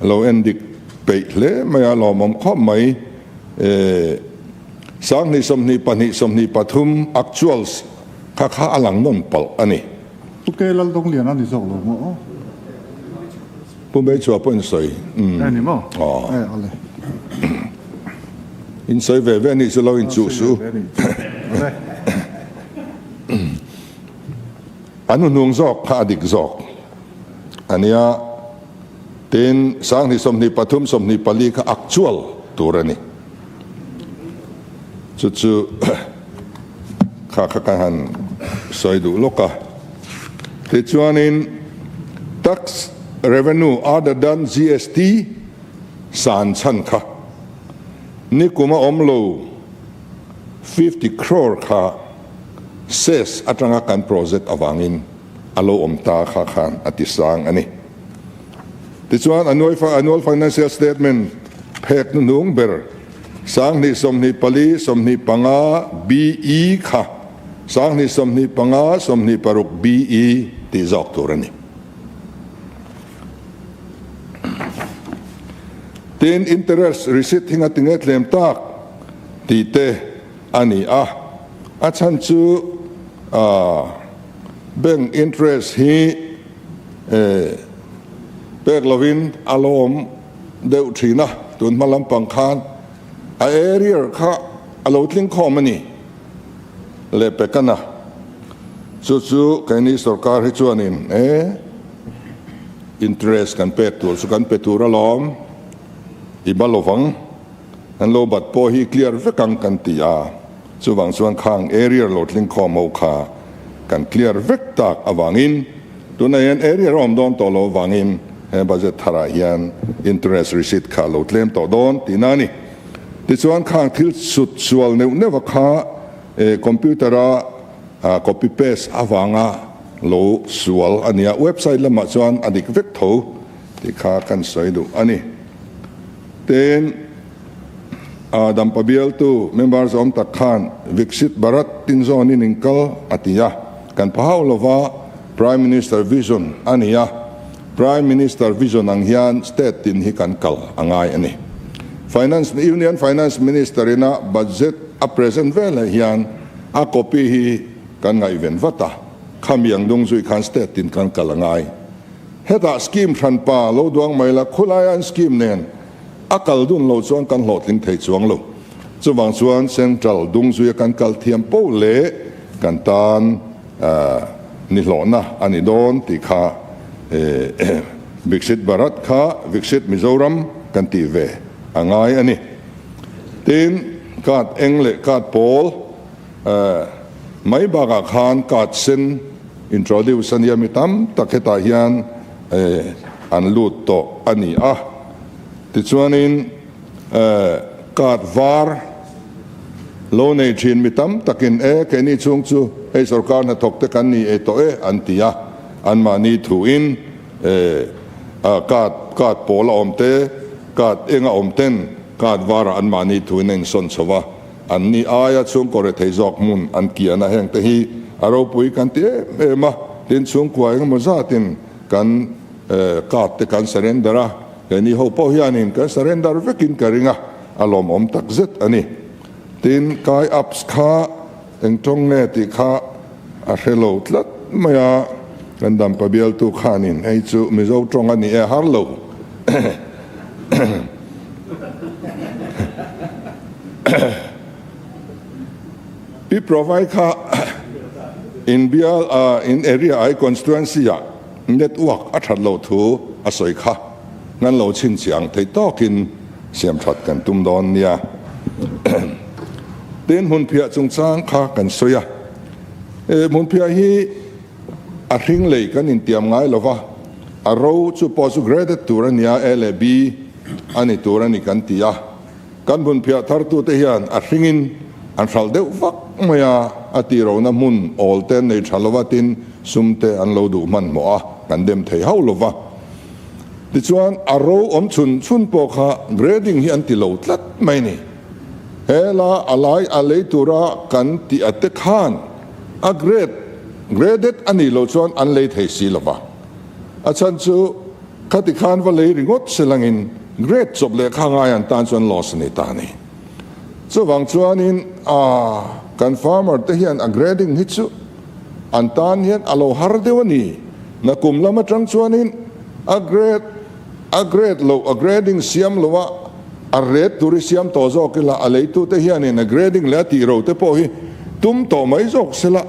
a lo en dik peih hle mai a, lawmawm khawp mai. 20 22 23 actuals kha kha a lang nawn palh a ni. Pu K Laldawngliana ni zawk lo maw aw? Pu Beichua pawh in sawi. E ni maw? Aw. E ale. In sawi ve ve anih chu lo in chuh suh. Ale. An hnuhnung zawk kha a dik zawk a nia. Tin, 20 23 24 kha actual tur a ni. Chu chu kha kha ka han sawi duh lawk a. Tichuanin tax revenue other than GST san chhan kha nikum a awm lo 50 crore kha cess atanga kan project avangin a lo awm ta kha khan a ti sang a ni. Tichuan annual financial statement phek hnuhnung ber 20 24 25 BE kha 20 25 26 BE tih zawk tur a ni. Tin, interest receipt hi ngatinge tlem tak tih te a ni a, a chhan chu bank interest hi pek lovin a lawm deuh thin a, tun hma lampang khan a area kha a lo tling khawm a ni leh pek a na. Chu chu keini sorkar hi chuanin e interest kan pek tur chu kan pe tur alawm i ba lovang, an lo bat pawh hi clear vek ang kan ti a, chuvang chuan khang area lo tling khawm ho kha kan clear vek tak avangin Tunah hian area a awm dawn tawh loh avangin he budget tharah hian interest receipt kha a lo tlem tawh dawn tihna a ni. Tichuan khang thil sut sual neuh neuh a kha computer a copy paste avanga lo sual a nia. Website lamah chuan a dik vek tho tih kha kan sawi duh a ni. Tin, Dampa bialtu member zawm tak khan Viksit Bharat tinzawnin inkal a ti a, kan pha hauh lova Prime Minister vision a ni a, Prime Minister vision ang hian state tin hi kan kal a ngai a ni. Finance Union Finance Minister ina budget a present veleh hian a copy hi kan ngaihven vat a, khami ang dung zui khan state tin kan kal a ngai. Hetah scheme hranpa lo duang mai la, khulai an scheme nen A kal dun lo chuan kan hlawhtling thei chuang lo. Chuvang chuan Central dungzuia kan kal thiam poh leh kan tan ni hlawhna a ni dawn tih kha Viksit Bharat kha Viksit Mizoram kan tih ve a ngai a ni. Tin, card eng leh card pawl mai bakah khan card sen. introduce a nia mi tam tak hetah hian an lut tawh a ni a. Tichuanin card var lo nei thin mi tam takin e keini chhung chu hei sorkar hnathawk te kan ni e tawh e an ti a, anmahni thuin card card pawl a awm te, card eng a awm ten card varah anmahni thuin a insawn chho va, anni aia chhungkaw rethei zawk hmun an kian a, heng te hi a ropui kan ti em em a, tin chhungkua engemaw zatin kan card te kan surrender a. Keini ho pawh hianin kan surrender vekin ka ring a, a lawmawm tak zet a ni. Tin, Kai Ups kha eng tawng nge tih kha a hre lo tlat mai a, kan dampa bialtu khanin hei chu Mizo tawng a ni e har lo. Pi Provai kha in bial in area ai constituency ah Network a that loh thu a sawi kha ngan lo chhinchhiah ang thei tawkin siam that kan tum dawn nia. Tin, hmunphiah chungchang kha kan sawi a. E, hmunphiah hi a hring lei kan intiam ngai lo va, a ro chu pawh chu graded tur a nia, A leh B a ni tur a ni kan ti a. Kan hmunphiah thartute hian a hringin an hralh deuh vak mai a, a tihrohna hmun awl te an nei tha lova tin sum te an lo duh hmanhmawh a, kan dem thei hauh lova. Tichuan a ro awm chhun chhun pawh kha grading hi an ti lo tlat mai ni. He la a lai a lei tura kan tih a te khan a grade graded a nih loh chuan an lei thei si lova. A chhan chu Khati khan va lei ringawt se langin grade chawp lehkha ngai an tan chuan loss a ni ta a ni. Chuvang chuanin a kan farmer te hian a grading hi chu an tan hian a lo har deuh a ni. Nakum lam atang chuanin a grade a grade loh a grading siam loh a a ret tur hi siam tawh zawk ila a leitute hianin a grading leh a tih ro te pawh hi tum tawh mai zawk sela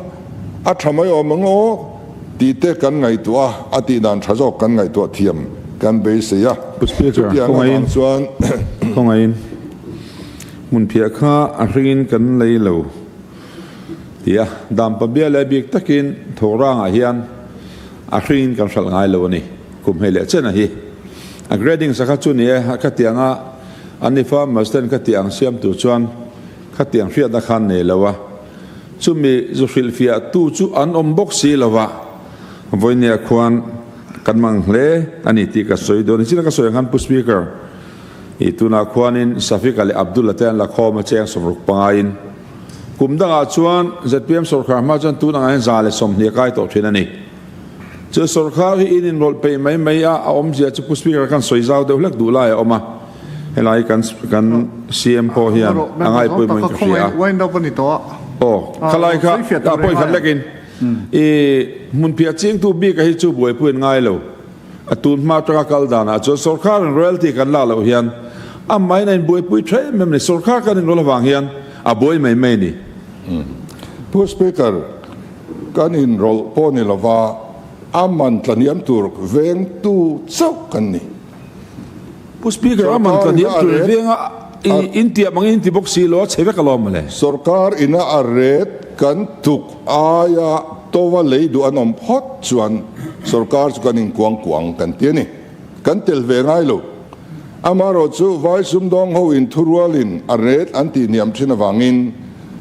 a tha mai awm ang aw tih te kan ngaihtuah a, a tih dan tha zawk kan ngaihtuah thiam kan beisei a. Pu Speaker, Chutiang khawngaihin, avang chuan. khawngaihin hmunphiah kha a hringin kan lei lo ti a, Dampa bia leh bik takin Thawhrangah hian a hringin kan hralh ngai lo a ni. Kum hei leh chen a hi. A grading sakha chu ni e, a khatiang a an ni farmers ten khatiang siam tur chuan khatiang hriatna khan nei lo a, chumi zu hrilhfiah tu chu an awm bawk si lo a, vawinia khuan kan mang hle a ni tih ka sawi dawn. Nichina ka sawi ang khan Pu Speaker, i tunah khuanin Safika leh Abdul-a te an la khawm a cheng 60 pangaiin kum dangah chuan zpm sawrkhar hma chuan tun angah hian 120 a kai tawh thin a ni. Chu sawrkhar hi in inrawlh peih mai mai a, a awmzia chu Pu Speaker khan sawi zau deuh hlek duh lai a awm a, helai kan kan CM pawh hian a ngaipui mawin ka hria a. Aw, khalai kha a pawi khat lekin i hmunphiah chingtu bika hi chu buaipui an ngai lo. A tun hma atanga kal danah chuan sawrkharin royalty kan lak loh hian a main a inbuaipui tha em em a ni. Sawrkhar kan inrawlh avang hian a buai mai mai a ni. Pu Speaker, Kan inrawlh pawh ni lova a man tlahniam tur vengtu chauh kan ni. Pu Speaker, a man tlahniam tur venga in tiam angin in ti bawk si lo a, chhe vek alawm mawle. Sorkar ina a ret kan tuk aia tova lei duh an awm phawt chuan sorkar chu kan inkuang kuang kan ti a ni. Kan tel ve ngai lo. Amaherawh chu vai sumdawng ho inthurualin a ret an tihniam thin avangin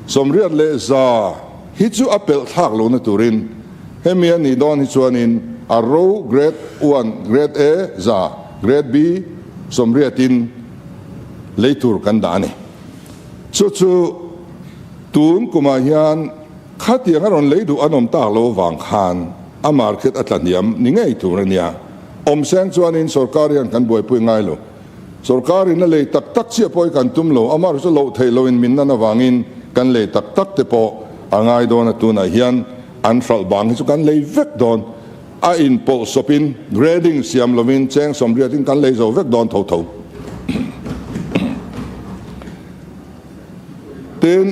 81 Hi chu a pelh thlak lohna turin hemi a nih dawn hi chuanin a ro Grade one, Grade A za, Grade B 80in lei tur kan dah a ni. Chu chu tun kumah hian khatiang a rawn lei duh an awm tak lo avang khan a market a tla hniam ni ngei tur a nia. Awmseng chuanin sorkar hian kan buaipui ngai lo. Sorkarin a lei tak tak chiah pawh hi kan tum lo, amah chu loh theih loin min nan avangin kan lei tak tak te pawh a ngai dawn a, tunah hian an hralh bang hi chu kan lei vek dawn, a inpawlh sawpin grading siam lovin cheng 80in kan lei zo vek dawn tho tho. Tin,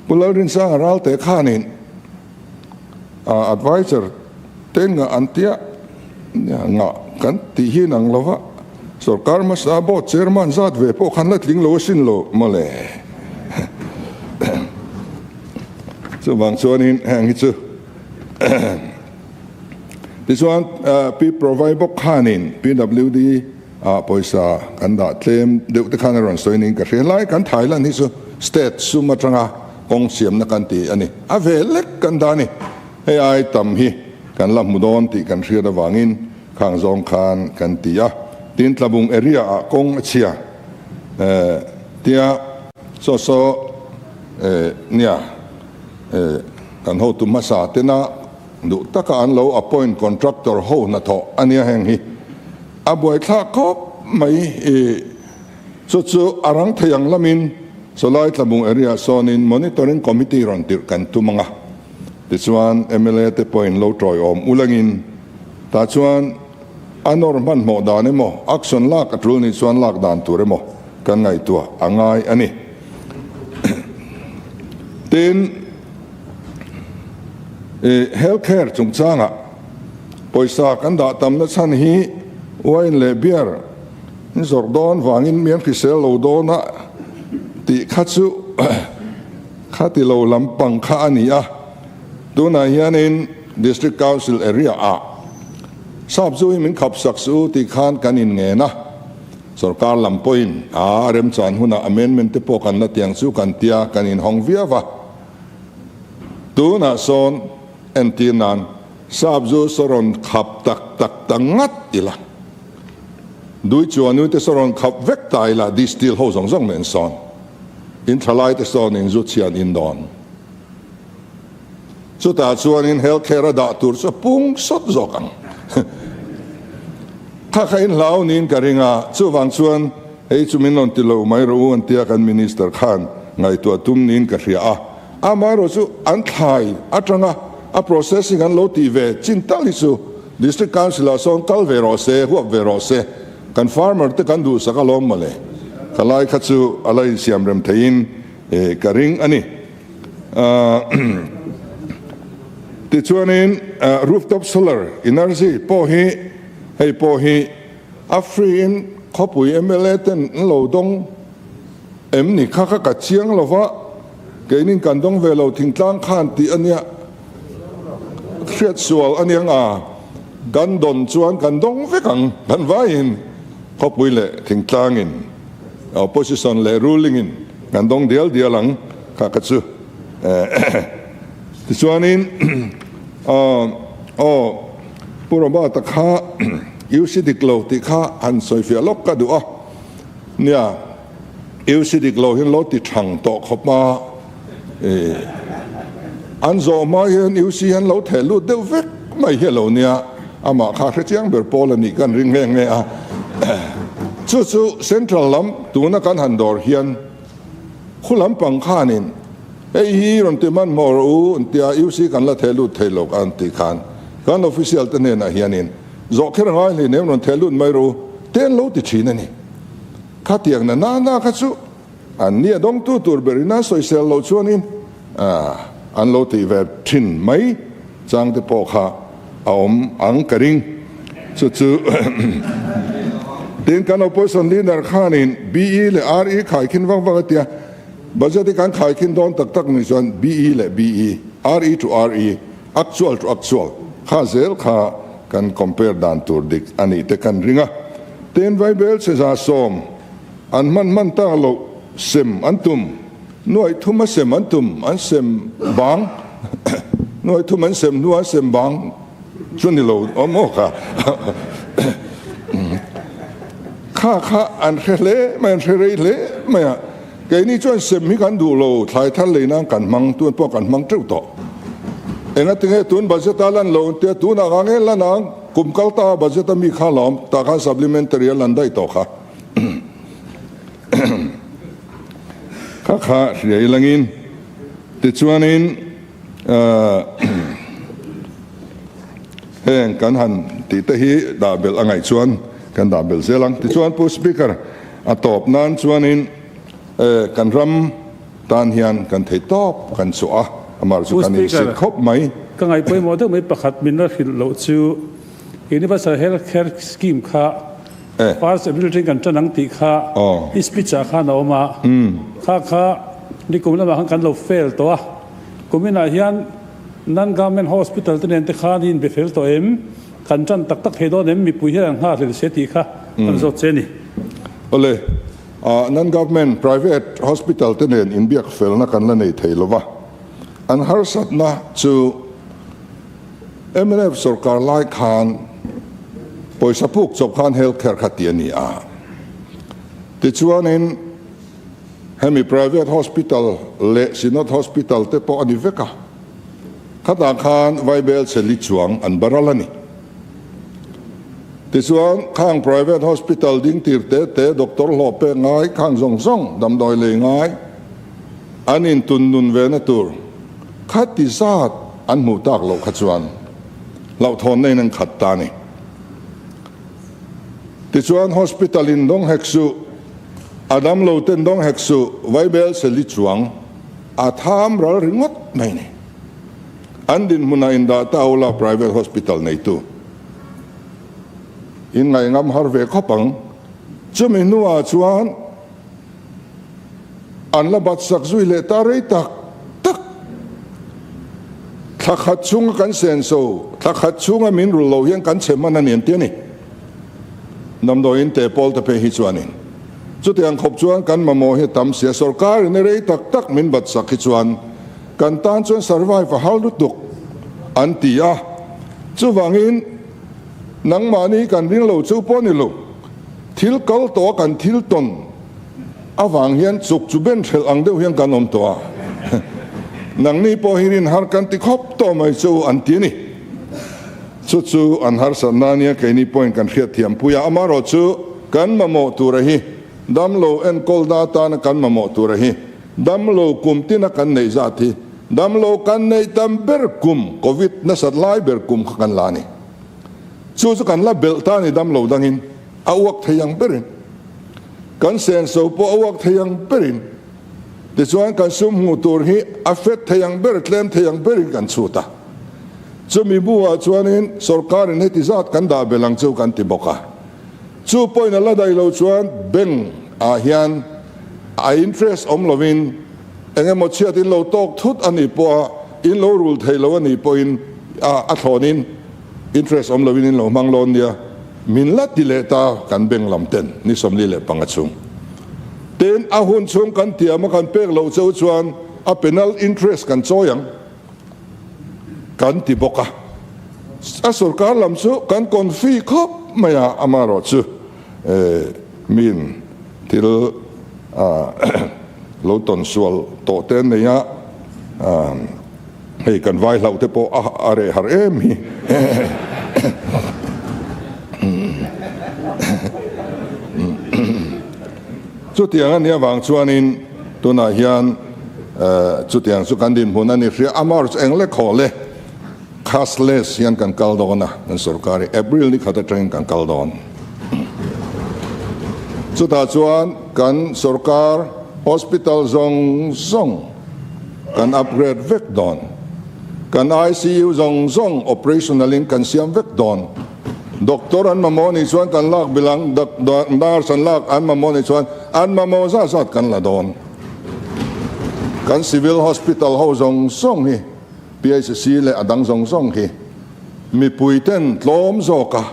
Pu Lalrinsanga Ralte khanin adviser te ngah an tia, ngah kan tih hi nang lova. Sorkar hmasa board chairman zat ve pawh khan la tling lo asin lo mawle. Chuvang chuanin heng hi chu tichuan Pi Provai bawk khanin PWD ah pawisa kan dah tlem deuh te khan a rawn sawi niin ka hria. Helai kan Thailand hi chu state sum atanga kawng siamna kan ti a ni. A ve lek kan dah a ni. Hei ai tam hi kan la hmu dawn tih kan hriat avangin khang zawng khan kan ti a. Tin Tlabung area ah kawng a chhia tia saw saw nia kan hotu hmasa tena duh taka an lo appoint contractor ho hnathawh a nia heng hi a buaithlak khawp mai i chu chu a rang thei ang lamin chawlai Tlabung area sawnin monitoring committee rawn tirh kan tum ang a. Tichuan mla te pawhin lo tawiawm ulangin tah chuan a nawr hmanhmawh dan emaw, action lak a tul nih chuan lak dan tur emaw kan ngaihtuah a ngai a ni. Tin, health care chungchangah pawisa kan dah tamna chhan hi wine leh beer in zawrh dawn vangin mian hrisel lo dawn a tih kha chu Kha ti lo lampang kha a ni a, tunah hianin District Council area ah sap zu hi min khap sak suh u tih khan kan inngen a, sorkar lam pawhin a remchan hunah amendment te pawh kan la tiang chu kan tia kan inhawng viau a. Tunah sawn entir nan sap zu saw rawn khap tak tak ta ngat ila, dui chuanui te saw rawn khap vek ta ila distill ho zawng zawng nen sawn. In thalai te sawn in zu chhian in dawn. Chutah chuan in health care a dah tur chu a pung sawt zawk ang. Kha kha in hlau niin ka ring a, chuvang chuan hei chu min rawn ti lo mai rawh u an tia kan minister khan ngaihtuah tum niin ka hria a. Amaherawh chu an thlai atanga a processing an lo tih ve chin tal hi chu District Council ah sawn kal ve rawh se, huap ve rawh se. Kan farmer te kan duhsak alawm mawle. Ka lai kha chu a la insiam rem theiin ka ring a ni. Tichuanin rooftop solar energy pawh hi hei pawh hi a free in khawpui mla ten an lo dawng em ni kha kha ka chiang lova keinin kan dawng ve lo thingtlang khan tih a nia. Hriat sual a niang a, kan dawn chuan kan dawng vek ang, kan vaiin khawpui leh thingtlangin, opposition leh ruling in kan dawng dial dial ang kha ka chu. Tichuanin aw Pu Robert-a kha UC dik lo tih kha han sawifiah lawk ka duh a, nia. UC dik lo hian lo ti thang tawh khawp a, an zawh hma hian UC hian lo theh lut deuh vek mai hi a lo nia, amah kha hrechiang ber pawl a nih kan ring nghe nghe a. Chu chu Central lam tuna kan han dawr hian khu lampang khanin hei hi rawn ti hmanhmawh rawh u an tia UC kan la theh lut thei lo an tih khan kan official te hnenah hianin zawh kher ngai hleinem rawn theh lut mai rawh u te an lo ti thin a ni. Khatiang na na na kha chu an nia dawngtu tur berin an sawisel loh chuanin an lo tih ve thin mai chang te pawh kha a awm ang ka ring. Chu chu tin kan opposition leader khanin BE leh RE khaikhin vang vang a tia, budget hi kan khaikhin dawn tak tak ni chuan BE leh BE, RE to RE, actual to actual kha zel kha kan compare dan tur dik a nih te kan ring a. Tin Vaibel che 100 an hman hman tak loh sem an tum, nuaih thum a sem an tum, an sem bang, nuaih thum an sem hnu an sem bang chu ni lo awm aw kha. Kha kha an hre hle mai, an hre rei hle mai a, keini chuan sem hi kan duh lo, thlai thar lei nan kan hmang, tun pawh kan hmang teuh tawh. Engatinge tun budget a lan lo tia tunah nga nge lan ang? Kum kal ta budget a mi kha lawm tah khan supplementary a lan daih tawh kha. Kha kha hria ilangin tichuanin heng kan han tih te hi dah belh a ngaih chuan kan dah belh zel ang. Tichuan Pu Speaker a tawp nan chuanin kan ram Tan hian kan thei tawp kan chhuah a, amah chu kan insit khawp mai. Ka ngaihpawimawh deuh mai pakhat min la hrilh loh chu Universal Health Care Scheme kha First April atangin kan tan ang tih kha i speech ah khan a awm a, kha kha nikum lamah khan kan lo fail tawh a, kuminah hian Non-Government Hospital te nen te khan i inbe fel tawh em? Kan tan tak tak thei dawn em? Mipui hian an nghak hlel se tih kha kan zawt che a ni. Awle, Non-Government Private Hospital te nen inbiak felna kan la nei thei lova, an harsatna chu mnf sorkar lai khan pawisa puk chawp khan health care kha ti a ni a. Tichuanin hemi private hospital leh Synod Hospital te pawh a ni vek a, khatah khan Vaibel cheli chuang an baral a ni. Tichuan khang private hospital ding tir te te doctor hlawh pek ngai khang zawng zawng damdawi lei ngai an intun nun ve na tur Khati zat an hmuh tak loh kha chuan hlauhthawnna in an khat ta a ni. Tichuan hospital in dawng hek suh, a damlo ten dawng hek suh, Vaibel seli chuang a tham ral ringawt mai a ni. An dinhmunah indah ta ula private hospital neitu in ngaihngam har ve khawp ang. Chumi hnuah chuan. An la bat sak zui leh ta rei tak tak. Thla khat chhunga kan senso, thla khat chhunga min rul lo hian kan chhe hman a ni an ti a ni. Damdawiin te pawl te phei hi chuanin chutiang khawp chuan kan mamawh hi a tam sia, sorkar in rei tak tak min bat sak hi chuan kan tan chuan survive a har lutuk an ti a. Chuvangin nangmahni kan ring lo chu pawh ni lo, thil kal tawh a kan thil tawn Avang hian chuk chu ben hrelh ang deuh hian kan awm tawh a, nangni pawh hi rin har kan ti khawp tawh mai chu an ti a ni. Chu chu an harsatna ania keini pawhin kan hriatthiam pui a, amaherawh chu kan mamawh tura hi damlo enkawlna atana kan mamawh tura hi damlo kum tina kan neih zat hi damlo kan neih tam ber kum covid nasat lai ber kum kha kan la a ni. Chu chu kan la belh ta a ni damlo dangin a uak thei ang berin. Kan senso pawh a uak thei ang berin, tichuan kan sum hmuh tur hi a fet thei ang ber, tlem thei ang berin kan chhut a. Chumi buah chuanin sorkarin heti zat kan dah belh ang chu kan ti bawk a. Chu pawhin a la daih lo chuan bank ah hian a interest awm lovin eng emaw chhiat in lo tawk thut a nih pawha in lo rul thei lo a nih pawhin a thlawnin interest awm lovin in lo hmang lawn nia. Min la ti leh ta kan beng lam ten ni 45 chhung. Tin, a hun chhung kan tiam a kan pek loh cheu chuan a penal interest kan chawi ang kan ti bawk a. A sorkar lam chu kan confi khawp mai a, amaherawh chu min thil lo tawn sual tawh te an nei a. Hei kan vai hlauh te pawh a reh har em hi. Chutiang a nih avang chuanin tunah hian chutiang chu kan dinhmun a ni hria a, March eng lek haw le cashless hian kan kal dawn a, kan sorkar hi April ni khat atangin kan kal dawn. Chutah chuan kan sorkar hospital zawng zawng Kan upgrade vek dawn. Kan ICU zawng zawng operational in kan siam vek dawn. Doctor an mamawh nih chuan kan lak bil ang, nurse an lak an mamawh nih chuan an mamawh zat zat kan la dawn. Kan civil hospital ho zawng zawng hi, PHC leh a dang zawng zawng hi mipui ten tlawm zawk a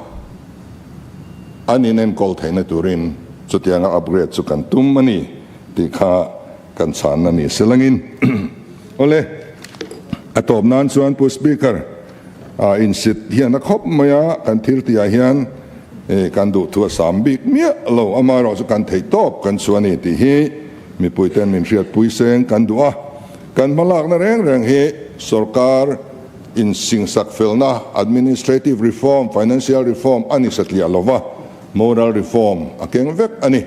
an inenkawl theihna turin chutianga upgrade chu kan tum a ni tih kha Kan chhan a ni selangin. Awle, a tawp nan chuan Pu Speaker, a insit hian a khawp mai a, kan thil tihah hian kan duhthu a sam bik miah lo, amaherawh chu kan theih tawp kan chu a ni tih hi mipuiten min hriatpui seng kan duh a. Kan hmalakna reng reng hi sorkar insingsak felna, administrative reform, financial reform a ni satliah lova, moral reform a keng vek a ni.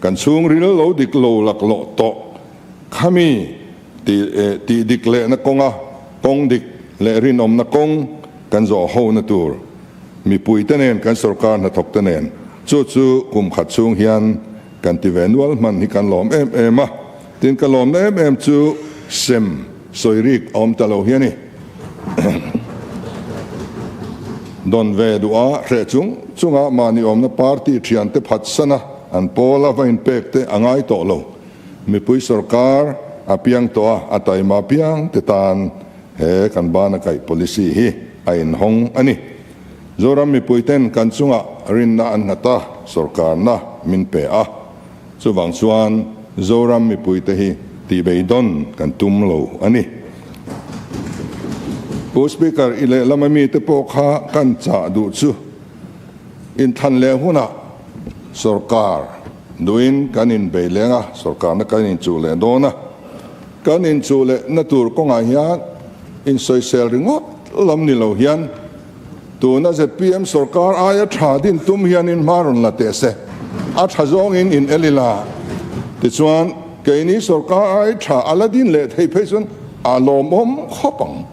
Kan chhungril lo dik lo laklawh tawh khami tih dik lehna kawnga kawng dik leh rinawmna kawng kan zawh hona tur mipuite nen kan sorkar hnathawkte nen chu chu kum khat chhung hian kan ti ve nual hman hi kan lawm em em a. Tin ka lawmna em em chu sem sawi rik a awm ta lo hi a ni. Dawn ve duh a, hreh chung chunga mahni awmna party thiante phatsana an pawla va inpek te a ngai tawh lo. Mipui sorkar a piang tawh a, a taima piang te tan he kan bana kaih policy hi a inhawng a ni. Zoram mipuiten kan chungah rinna an nghat a, sorkarna min pe a. Chuvang chuan Zoram mipuite hi tihbeidawn kan tum lo a ni. Pu Speaker, i lehlam ami te pawh kha kan chah duh chu inthlan leh hunah sorkar duhin kan inbei leng a, sorkarna kan inchuh leh dawn a. Kan inchuh lehna tur kawngah hian insawisel ringawt lam ni lo hian Tuna zpm sorkar aia tha din tum hianin hma rawn la teh se, a tha zawngin in el ila. Tichuan, keini sorkar ai tha a la din leh thei phei chuan a lawmawm khawp ang.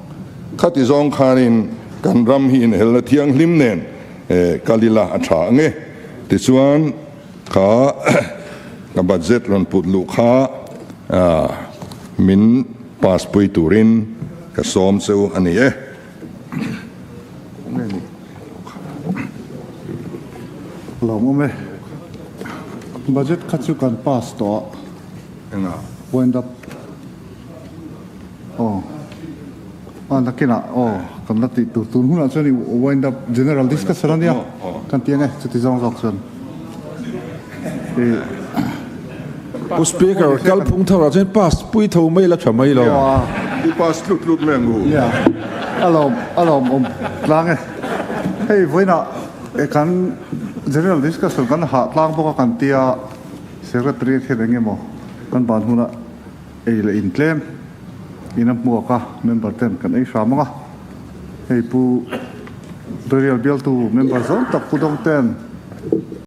Khati zawng khanin kan ram hi inhelna thianghlim nen kal ila a tha ang e. Tichuan, kha ka budget rawn put luh kha min pass pui turin ka sawm cheu a ni e. Lawmawm e. Budget kha chu kan pass tawh a. Enga? Wind up. Aw. A nakinah aw kan la tih tur tun hunah chuan i wind up general discussion a nia. Kan ti ang e chuti zawng zawk chuan. Pu Speaker, kalphung tharah chuan pass pui tho mai la tha mai lo. I pass tlut tlut mai ang u. Nia, a lawm a lawmawm tlang e. Hei vawiinah kan general discussion kan hah tlang bawk a kan tia Secretary khian eng emaw kan ban hunah ei leh in tlem in a hmuak a, member ten kan ei hram ang a. Hei Pu Dorial bialtu member zawng tak Pu Dawngten.